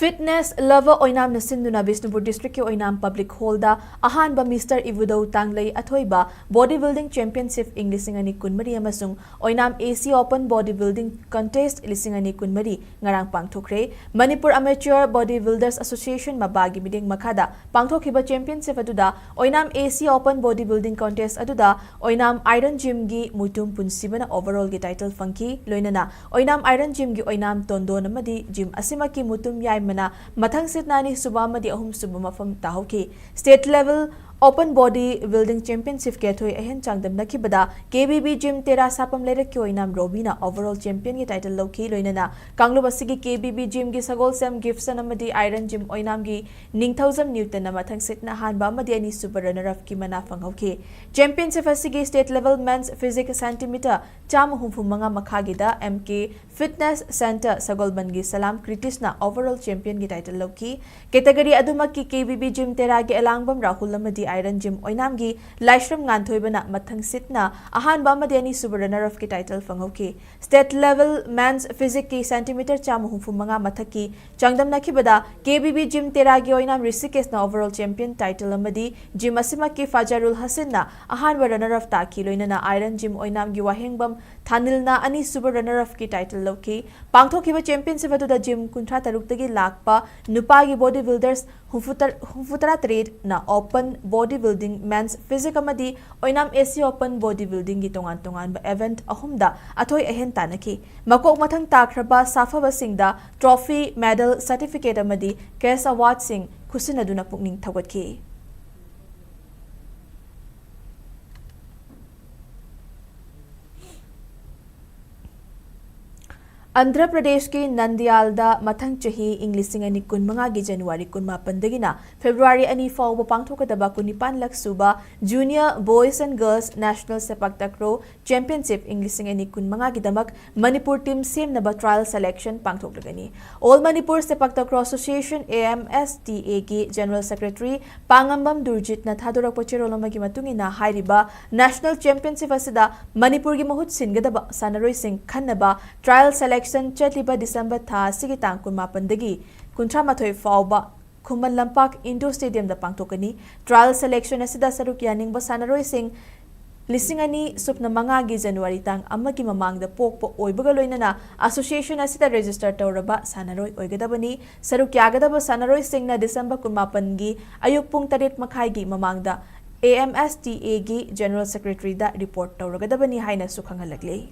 Fitness lover ꯑꯣꯏꯅꯥꯝꯅ ꯁꯤꯟꯗꯨꯅ ꯕꯤꯁꯅꯨꯄꯨꯔ districtꯀꯤ ꯑꯣꯏꯅꯥꯝ public hallꯗ ꯑꯍꯥꯟꯕ Mister ꯏꯕꯨꯙꯧ ꯇꯥꯡꯂꯩ ꯑꯊꯣꯏꯕ body building championship ꯏꯪ ꯂꯤꯁꯤꯡ ꯑꯅꯤ ꯀꯨꯟꯃꯔꯤ ꯑꯃꯁꯨꯡ ꯑꯣꯏꯅꯥꯝ A C Open body building contest ꯂꯤꯁꯤꯡ ꯑꯅꯤ ꯀꯨꯟꯃꯔꯤ ꯉꯔꯥꯡ ꯄꯥꯡꯊꯣꯛꯈ꯭ꯔꯦ꯫ Manipur Amateur Body Builders Association, ꯃꯕꯥꯒꯤ ꯃꯤꯠꯌꯦꯡ ꯃꯈꯥꯗ ꯄꯥꯡꯊꯣꯛꯈꯤꯕ championship ꯑꯗꯨꯗ ꯑꯣꯏꯅꯥꯝ A C Open body building contest ꯑꯗꯨꯗ ꯑꯣꯏꯅꯥꯝ Iron Gymꯒꯤ ꯃꯨꯇꯨꯝ ꯄꯨꯟꯁꯤꯕꯅ overallꯒꯤ title ꯐꯪꯈꯤ꯫ ꯂꯣꯏꯅꯅ ꯑꯣꯏꯅꯥꯝ Iron Gymꯒꯤ ꯑꯣꯏꯅꯥꯝ ꯇꯣꯟꯗꯣꯟ ꯑꯃꯗꯤ gym ꯑꯁꯤꯃꯛꯀꯤ ꯃꯨꯇꯨꯝ ꯌꯥꯏꯃꯅ ꯃꯊꯪ ꯁꯤꯠꯅ ꯑꯅꯤꯁꯨꯕ ꯑꯃꯗꯤ ꯑꯍꯨꯝꯁꯨꯕ ꯃꯐꯝ ꯇꯥꯍꯧꯈꯤ꯫ State level Open body building championshipꯀꯤ ꯑꯊꯣꯏ ꯑꯍꯦꯟ ꯆꯥꯡꯗꯝꯅꯈꯤꯕꯗ K B B Gym ꯇꯦꯔꯥ ꯁꯥꯄꯝ ꯂꯩꯔꯛꯀꯤ ꯑꯣꯏꯅꯥꯝ ꯔꯣꯕꯤꯅ overall championꯒꯤ title ꯂꯧꯈꯤ꯫ ꯂꯣꯏꯅꯅ ꯀꯥꯡꯂꯨꯞ ꯑꯁꯤꯒꯤ K B B Gymꯒꯤ ꯁꯒꯣꯜꯁꯦꯝ ꯒꯤꯐꯁꯟ ꯑꯃꯗꯤ Iron Gym ꯑꯣꯏꯅꯥꯝꯒꯤ ꯅꯤꯡꯊꯧꯖꯝ ꯅ꯭ꯌꯨꯇꯟꯅ ꯃꯊꯪ ꯁꯤꯠꯅ ꯑꯍꯥꯟꯕ ꯑꯃꯗꯤ ꯑꯅꯤꯁꯨꯕ runner upꯀꯤ ꯃꯅꯥ ꯐꯪꯍꯧꯈꯤ꯫ Championship ꯑꯁꯤꯒꯤ state level men's physique centimeter ꯆꯥꯝꯃ ꯍꯨꯝꯐꯨ ꯃꯉꯥ ꯃꯈꯥꯒꯤꯗ M K Fitness Centre ꯁꯒꯣꯜꯕꯟꯒꯤ ꯁꯂꯥꯝ ꯀ꯭ꯔꯤꯇꯤꯁꯅ overall championꯒꯤ title ꯂꯧꯈꯤ꯫ Category ꯑꯗꯨꯃꯛꯀꯤ K B B Gym ꯇꯦꯔꯥꯒꯤ ꯑꯦꯂꯥꯡꯕꯝ ꯔꯥꯍꯨꯜ ꯑꯃꯗꯤ Iron Gym ꯑꯣꯏꯅꯥꯝꯒꯤ ꯂꯥꯏꯁ꯭ꯔꯝ ꯉꯥꯟꯊꯣꯏꯕꯅ ꯃꯊꯪ ꯁꯤꯠꯅ ꯑꯍꯥꯟꯕ ꯑꯃꯗꯤ ꯑꯅꯤꯁꯨꯕ runner-up-ꯀꯤ title ꯐꯪꯍꯧꯈꯤ꯫ State level men's physique-ꯀꯤ centimeter ꯆꯥꯝꯃ ꯍꯨꯝꯐꯨ ꯃꯉꯥ ꯃꯊꯛꯀꯤ ꯆꯥꯡꯗꯝꯅꯈꯤꯕꯗ KBB Gym ꯇꯦꯔꯥꯒꯤ ꯑꯣꯏꯅꯥꯝ ꯔꯤꯁꯤꯀꯦꯁꯅ overall champion title ꯑꯃꯗꯤ gym ꯑꯁꯤꯃꯛꯀꯤ ꯐꯥꯖꯔꯨꯜ ꯍꯁꯤꯟꯅ ꯑꯍꯥꯟꯕ runner-up ꯇꯥꯈꯤ꯫ ꯂꯣꯏꯅꯅ Iron Gym ꯑꯣꯏꯅꯥꯝꯒꯤ ꯋꯥꯍꯦꯡꯕꯝ ꯊꯥꯅꯤꯜꯅ ꯑꯅꯤꯁꯨꯕ runner-up-ꯀꯤ title ꯂꯧꯈꯤ꯫ ꯄꯥꯡꯊꯣꯛꯈꯤꯕ championship ꯑꯗꯨꯗ gym ꯀꯨꯟꯊ꯭ꯔꯥ ꯇꯔꯨꯛꯇꯒꯤ ꯂꯥꯛꯄ ꯅꯨꯄꯥꯒꯤ body builders ꯍꯨꯝꯐꯨ ꯇꯔꯥ, ꯍꯨꯝꯐꯨ ꯇꯔꯥ ꯇꯔꯦꯠꯅ open body building, men's physique ꯑꯃꯗꯤ ꯑꯣꯏꯅꯥꯝ AC open body building-ꯒꯤ ꯇꯣꯉꯥꯟ ꯇꯣꯉꯥꯟꯕ event ꯑꯍꯨꯝꯗ ꯑꯊꯣꯏ ꯑꯍꯦꯟ ꯇꯥꯟꯅꯈꯤ꯫ ꯃꯀꯣꯛ ꯃꯊꯪ ꯇꯥꯈ꯭ꯔꯕ ꯁꯥꯐꯕꯁꯤꯡꯗ trophy, medal, certificate ꯑꯃꯗꯤ cash award-ꯁꯤꯡ ꯈꯨꯠꯁꯤꯟꯅꯗꯨꯅ ꯄꯨꯛꯅꯤꯡ ꯊꯧꯒꯠꯈꯤ꯫ ꯑꯟꯙ꯭ꯔ ꯄ꯭ꯔꯗꯦꯁꯀꯤ ꯅꯟꯗꯤꯌꯥꯜꯗ ꯃꯊꯪ ꯆꯍꯤ ꯏꯪ ꯂꯤꯁꯤꯡ ꯑꯅꯤ ꯀꯨꯟꯃꯉꯥꯒꯤ ꯖꯅꯋꯥꯔꯤ ꯀꯨꯟꯃꯥꯄꯟꯗꯒꯤꯅ ꯐꯦꯕ꯭ꯔꯨꯋꯥꯔꯤ ꯑꯅꯤ ꯐꯥꯎꯕ ꯄꯥꯡꯊꯣꯛꯀꯗꯕ ꯀꯨꯟꯅꯤꯄꯥꯟꯂꯛ ꯁꯨꯕ Junior Boys and Girls National Sepak Takraw Championship ꯏꯪ ꯂꯤꯁꯤꯡ ꯑꯅꯤ ꯀꯨꯟꯃꯉꯥꯒꯤꯗꯃꯛ ꯃꯅꯤꯄꯨꯔ team ꯁꯦꯝꯅꯕ trial selection ꯄꯥꯡꯊꯣꯛꯂꯒꯅꯤ꯫ All Manipur Sepak Takraw Association, AMSTA-ꯒꯤ General Secretary ꯄꯥꯉꯝꯕꯝ ꯗꯨꯔꯖꯤꯠꯅ ꯊꯥꯗꯣꯔꯛꯄ ꯆꯦꯔꯣꯜ ꯑꯃꯒꯤ ꯃꯇꯨꯡ ꯏꯟꯅ, ꯍꯥꯏꯔꯤꯕ national championship ꯑꯁꯤꯗ ꯃꯅꯤꯄꯨꯔꯒꯤ ꯃꯍꯨꯠ ꯁꯤꯟꯒꯗꯕ ꯁꯥꯟꯅꯔꯣꯏꯁꯤꯡ ꯈꯟꯅꯕ trial selection ꯆꯠꯂꯤꯕ ꯗꯤꯁꯦꯝꯕꯔ ꯊꯥ ꯑꯁꯤꯒꯤ ꯇꯥꯡ ꯀꯨꯟꯃꯥꯄꯟꯗꯒꯤ ꯀꯨꯟꯊ꯭ꯔꯥ ꯃꯥꯊꯣꯏ ꯐꯥꯎꯕ ꯈꯨꯃꯟ ꯂꯝꯄꯥꯛ indoor stadium-ꯗ ꯄꯥꯡꯊꯣꯛꯀꯅꯤ꯫ Trial selection ꯑꯁꯤꯗ ꯁꯔꯨꯛ ꯌꯥꯅꯤꯡꯕ ꯁꯥꯟꯅꯔꯣꯏꯁꯤꯡ ꯂꯤꯁꯤꯡ ꯑꯅꯤ ꯁꯨꯞꯅ ꯃꯉꯥꯒꯤ ꯖꯅꯋꯥꯔꯤ ꯇꯥꯡ ꯑꯃꯒꯤ ꯃꯃꯥꯡꯗ ꯄꯣꯛꯄ ꯑꯣꯏꯕꯒ ꯂꯣꯏꯅꯅ association ꯑꯁꯤꯗ register ꯇꯧꯔꯕ ꯁꯥꯟꯅꯔꯣꯏ ꯑꯣꯏꯒꯗꯕꯅꯤ꯫ ꯁꯔꯨꯛ ꯌꯥꯒꯗꯕ ꯁꯥꯟꯅꯔꯣꯏꯁꯤꯡꯅ ꯗꯤꯁꯦꯝꯕꯔ ꯀꯨꯟꯃꯥꯄꯟꯒꯤ ꯑꯌꯨꯛ ꯄꯨꯡ ꯇꯔꯦꯠ ꯃꯈꯥꯏꯒꯤ ꯃꯃꯥꯡꯗ AMSTA-ꯒꯤ General Secretary-ꯗ report ꯇꯧꯔꯒꯗꯕꯅꯤ ꯍꯥꯏꯅꯁꯨ ꯈꯪꯍꯜꯂꯛꯂꯤ꯫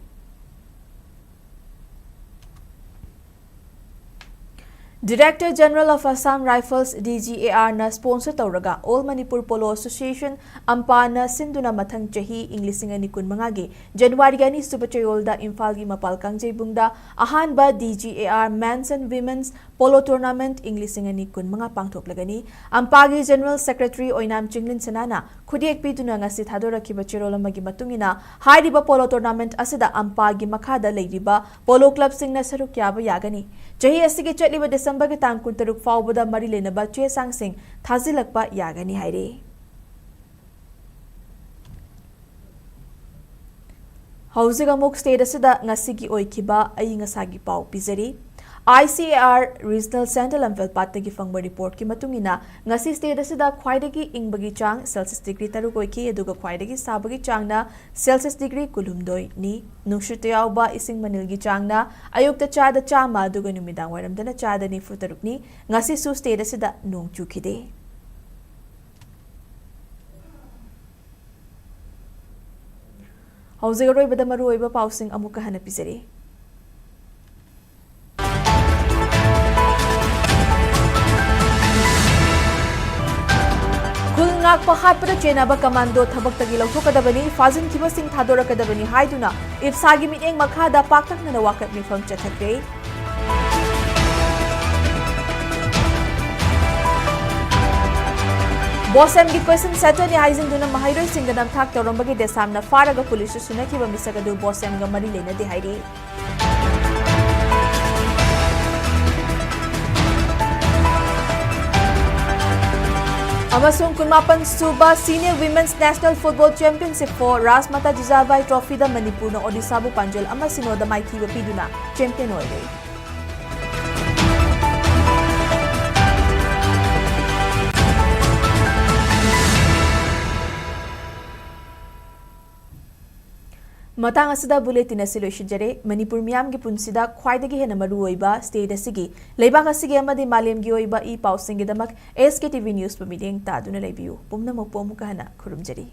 Director General of Assam Rifles, DGAR-ꯅ sponsor ꯇꯧꯔꯒ All Manipur Polo Association, AMPA-ꯅ ꯁꯤꯟꯗꯨꯅ ꯃꯊꯪ ꯆꯍꯤ ꯏꯪ ꯂꯤꯁꯤꯡ ꯑꯅꯤ ꯀꯨꯟꯃꯉꯥꯒꯤ ꯖꯅꯋꯥꯔꯤꯒꯤ ꯑꯅꯤꯁꯨꯕ ꯆꯌꯣꯜꯗ ꯏꯝꯐꯥꯜꯒꯤ ꯃꯄꯥꯜ ꯀꯥꯡꯖꯩꯕꯨꯡꯗ ꯑꯍꯥꯟꯕ DGAR Men's and Women's Polo Tournament ꯏꯪ ꯂꯤꯁꯤꯡ ꯑꯅꯤ ꯀꯨꯟꯃꯉꯥ ꯄꯥꯡꯊꯣꯛꯂꯒꯅꯤ꯫ AMPA-ꯒꯤ General Secretary ꯑꯣꯏꯅꯥꯝ ꯆꯤꯡꯂꯤꯟ ꯁꯅꯥꯅ ꯈꯨꯗꯦꯛ ꯄꯤꯗꯨꯅ ꯉꯁꯤ ꯊꯥꯗꯣꯔꯛꯈꯤꯕ ꯆꯦꯔꯣꯜ ꯑꯃꯒꯤ ꯃꯇꯨꯡ ꯏꯟꯅ, ꯍꯥꯏꯔꯤꯕ polo tournament ꯑꯁꯤꯗ AMPA-ꯒꯤ ꯃꯈꯥꯗ ꯂꯩꯔꯤꯕ polo club-ꯁꯤꯡꯅ ꯁꯔꯨꯛ ꯌꯥꯕ ꯌꯥꯒꯅꯤ꯫ ꯆꯍꯤ ꯑꯁꯤꯒꯤ ꯆꯠꯂꯤꯕ ꯗꯤꯁꯦꯝꯕꯔꯒꯤ ꯇꯥꯡ ꯀꯨꯟꯇꯔꯨꯛ ꯐꯥꯎꯕꯗ ꯃꯔꯤ ꯂꯩꯅꯕ ꯆꯦ ꯆꯥꯡꯁꯤꯡ ꯊꯥꯖꯤꯜꯂꯛꯄ ꯌꯥꯒꯅꯤ ꯍꯥꯏꯔꯤ꯫ ꯍꯧꯖꯤꯛ ꯑꯃꯨꯛ state ꯑꯁꯤꯗ ꯉꯁꯤꯒꯤ ꯑꯣꯏꯈꯤꯕ ꯑꯏꯪ ꯑꯁꯥꯒꯤ ꯄꯥꯎ ꯄꯤꯖꯔꯤ꯫ I C A R Regional Centre ꯂꯝꯐꯦꯜꯄꯥꯠꯇꯒꯤ ꯐꯪꯕ reportꯀꯤ ꯃꯇꯨꯡ ꯏꯟꯅ, ꯉꯁꯤ state ꯑꯁꯤꯗ ꯈ꯭ꯋꯥꯏꯗꯒꯤ ꯏꯪꯕꯒꯤ ꯆꯥꯡ Celsius degree ꯇꯔꯨꯛ ꯑꯣꯏꯈꯤ, ꯑꯗꯨꯒ ꯈ꯭ꯋꯥꯏꯗꯒꯤ ꯁꯥꯕꯒꯤ ꯆꯥꯡꯅ Celsius degree ꯀꯨꯟꯍꯨꯝꯗꯣꯏꯅꯤ꯫ ꯅꯨꯡꯁꯤꯠꯇ ꯌꯥꯎꯕ ꯏꯁꯤꯡ ꯃꯅꯤꯜꯒꯤ ꯆꯥꯡꯅ ꯑꯌꯨꯛꯇ ꯆꯥꯗ ꯆꯥꯝꯃ, ꯑꯗꯨꯒ ꯅꯨꯃꯤꯗꯥꯡ ꯋꯥꯏꯔꯝꯗꯅ ꯆꯥꯗ ꯅꯤꯐꯨ ꯇꯔꯨꯛꯅꯤ꯫ ꯉꯁꯤꯁꯨ state ꯑꯁꯤꯗ ꯅꯣꯡ ꯆꯨꯈꯤꯗꯦ꯫ ꯍꯧꯖꯤꯛ ꯑꯔꯣꯏꯕꯗ ꯃꯔꯨꯑꯣꯏꯕ ꯄꯥꯎꯁꯤꯡ ꯑꯃꯨꯛꯀ ꯍꯟꯅ ꯄꯤꯖꯔꯤ꯫ ꯈꯨꯜ ꯉꯥꯛꯄ ꯍꯥꯠꯄꯗ ꯆꯦꯟꯅꯕ commando ꯊꯕꯛꯇꯒꯤ ꯂꯧꯊꯣꯛꯀꯗꯕꯅꯤ, ꯐꯥꯖꯤꯟꯈꯤꯕꯁꯤꯡ ꯊꯥꯗꯣꯔꯛꯀꯗꯕꯅꯤ ꯍꯥꯏꯗꯨꯅ ꯏꯞꯁꯥꯒꯤ ꯃꯤꯠꯌꯦꯡ ꯃꯈꯥꯗ ꯄꯥꯛꯇꯛꯅꯅ ꯋꯥꯀꯠ ꯃꯤꯐꯝ ꯆꯠꯊꯈ꯭ꯔꯦ꯫ BOSEMꯒꯤ question centreꯅꯤ ꯍꯥꯏꯖꯤꯟꯗꯨꯅ ꯃꯍꯩꯔꯣꯏꯁꯤꯡꯗ ꯅꯝꯊꯥꯛ ꯇꯧꯔꯝꯕꯒꯤ ꯗꯦꯁꯥꯝꯅ ꯐꯥꯔꯒ ꯄꯨꯂꯤꯁꯇ ꯁꯤꯟꯅꯈꯤꯕ ꯃꯤꯁꯛ ꯑꯗꯨ BOSEMꯒ ꯃꯔꯤ ꯂꯩꯅꯗꯦ ꯍꯥꯏꯔꯤ꯫ ꯑꯃꯁꯨꯡ ꯀꯨꯟꯃꯥꯄꯟ ꯁꯨꯕ Senior Women's National Football Championship for ꯔꯥꯖꯃꯥꯇꯥ ꯖꯤꯖꯥꯕꯥꯏ Trophyꯗ ꯃꯅꯤꯄꯨꯔꯅ ꯑꯣꯗꯤꯁꯥꯕꯨ ꯄꯥꯟꯖꯜ ꯑꯃ ꯁꯤꯅꯣꯗ ꯃꯥꯏꯊꯤꯕ ꯄꯤꯗꯨꯅ champion ꯑꯣꯏꯔꯦ꯫ ꯃꯇꯥꯡ ꯑꯁꯤꯗ bulletin ꯑꯁꯤ ꯂꯣꯏꯁꯤꯟꯖꯔꯦ꯫ ꯃꯅꯤꯄꯨꯔ ꯃꯤꯌꯥꯝꯒꯤ ꯄꯨꯟꯁꯤꯗ ꯈ꯭ꯋꯥꯏꯗꯒꯤ ꯍꯦꯟꯅ ꯃꯔꯨ ꯑꯣꯏꯕ state ꯑꯁꯤꯒꯤ, ꯂꯩꯕꯥꯛ ꯑꯁꯤꯒꯤ ꯑꯃꯗꯤ ꯃꯥꯂꯦꯝꯒꯤ ꯑꯣꯏꯕ E ꯄꯥꯎꯁꯤꯡꯒꯤꯗꯃꯛ S K T V Newsꯄꯨ ꯃꯤꯠꯌꯦꯡ ꯇꯥꯗꯨꯅ ꯂꯩꯕꯤꯌꯨ꯫ ꯄꯨꯝꯅꯃꯛꯄꯨ ꯑꯃꯨꯛꯀ ꯍꯟꯅ ꯈꯨꯔꯨꯝꯖꯔꯤ꯫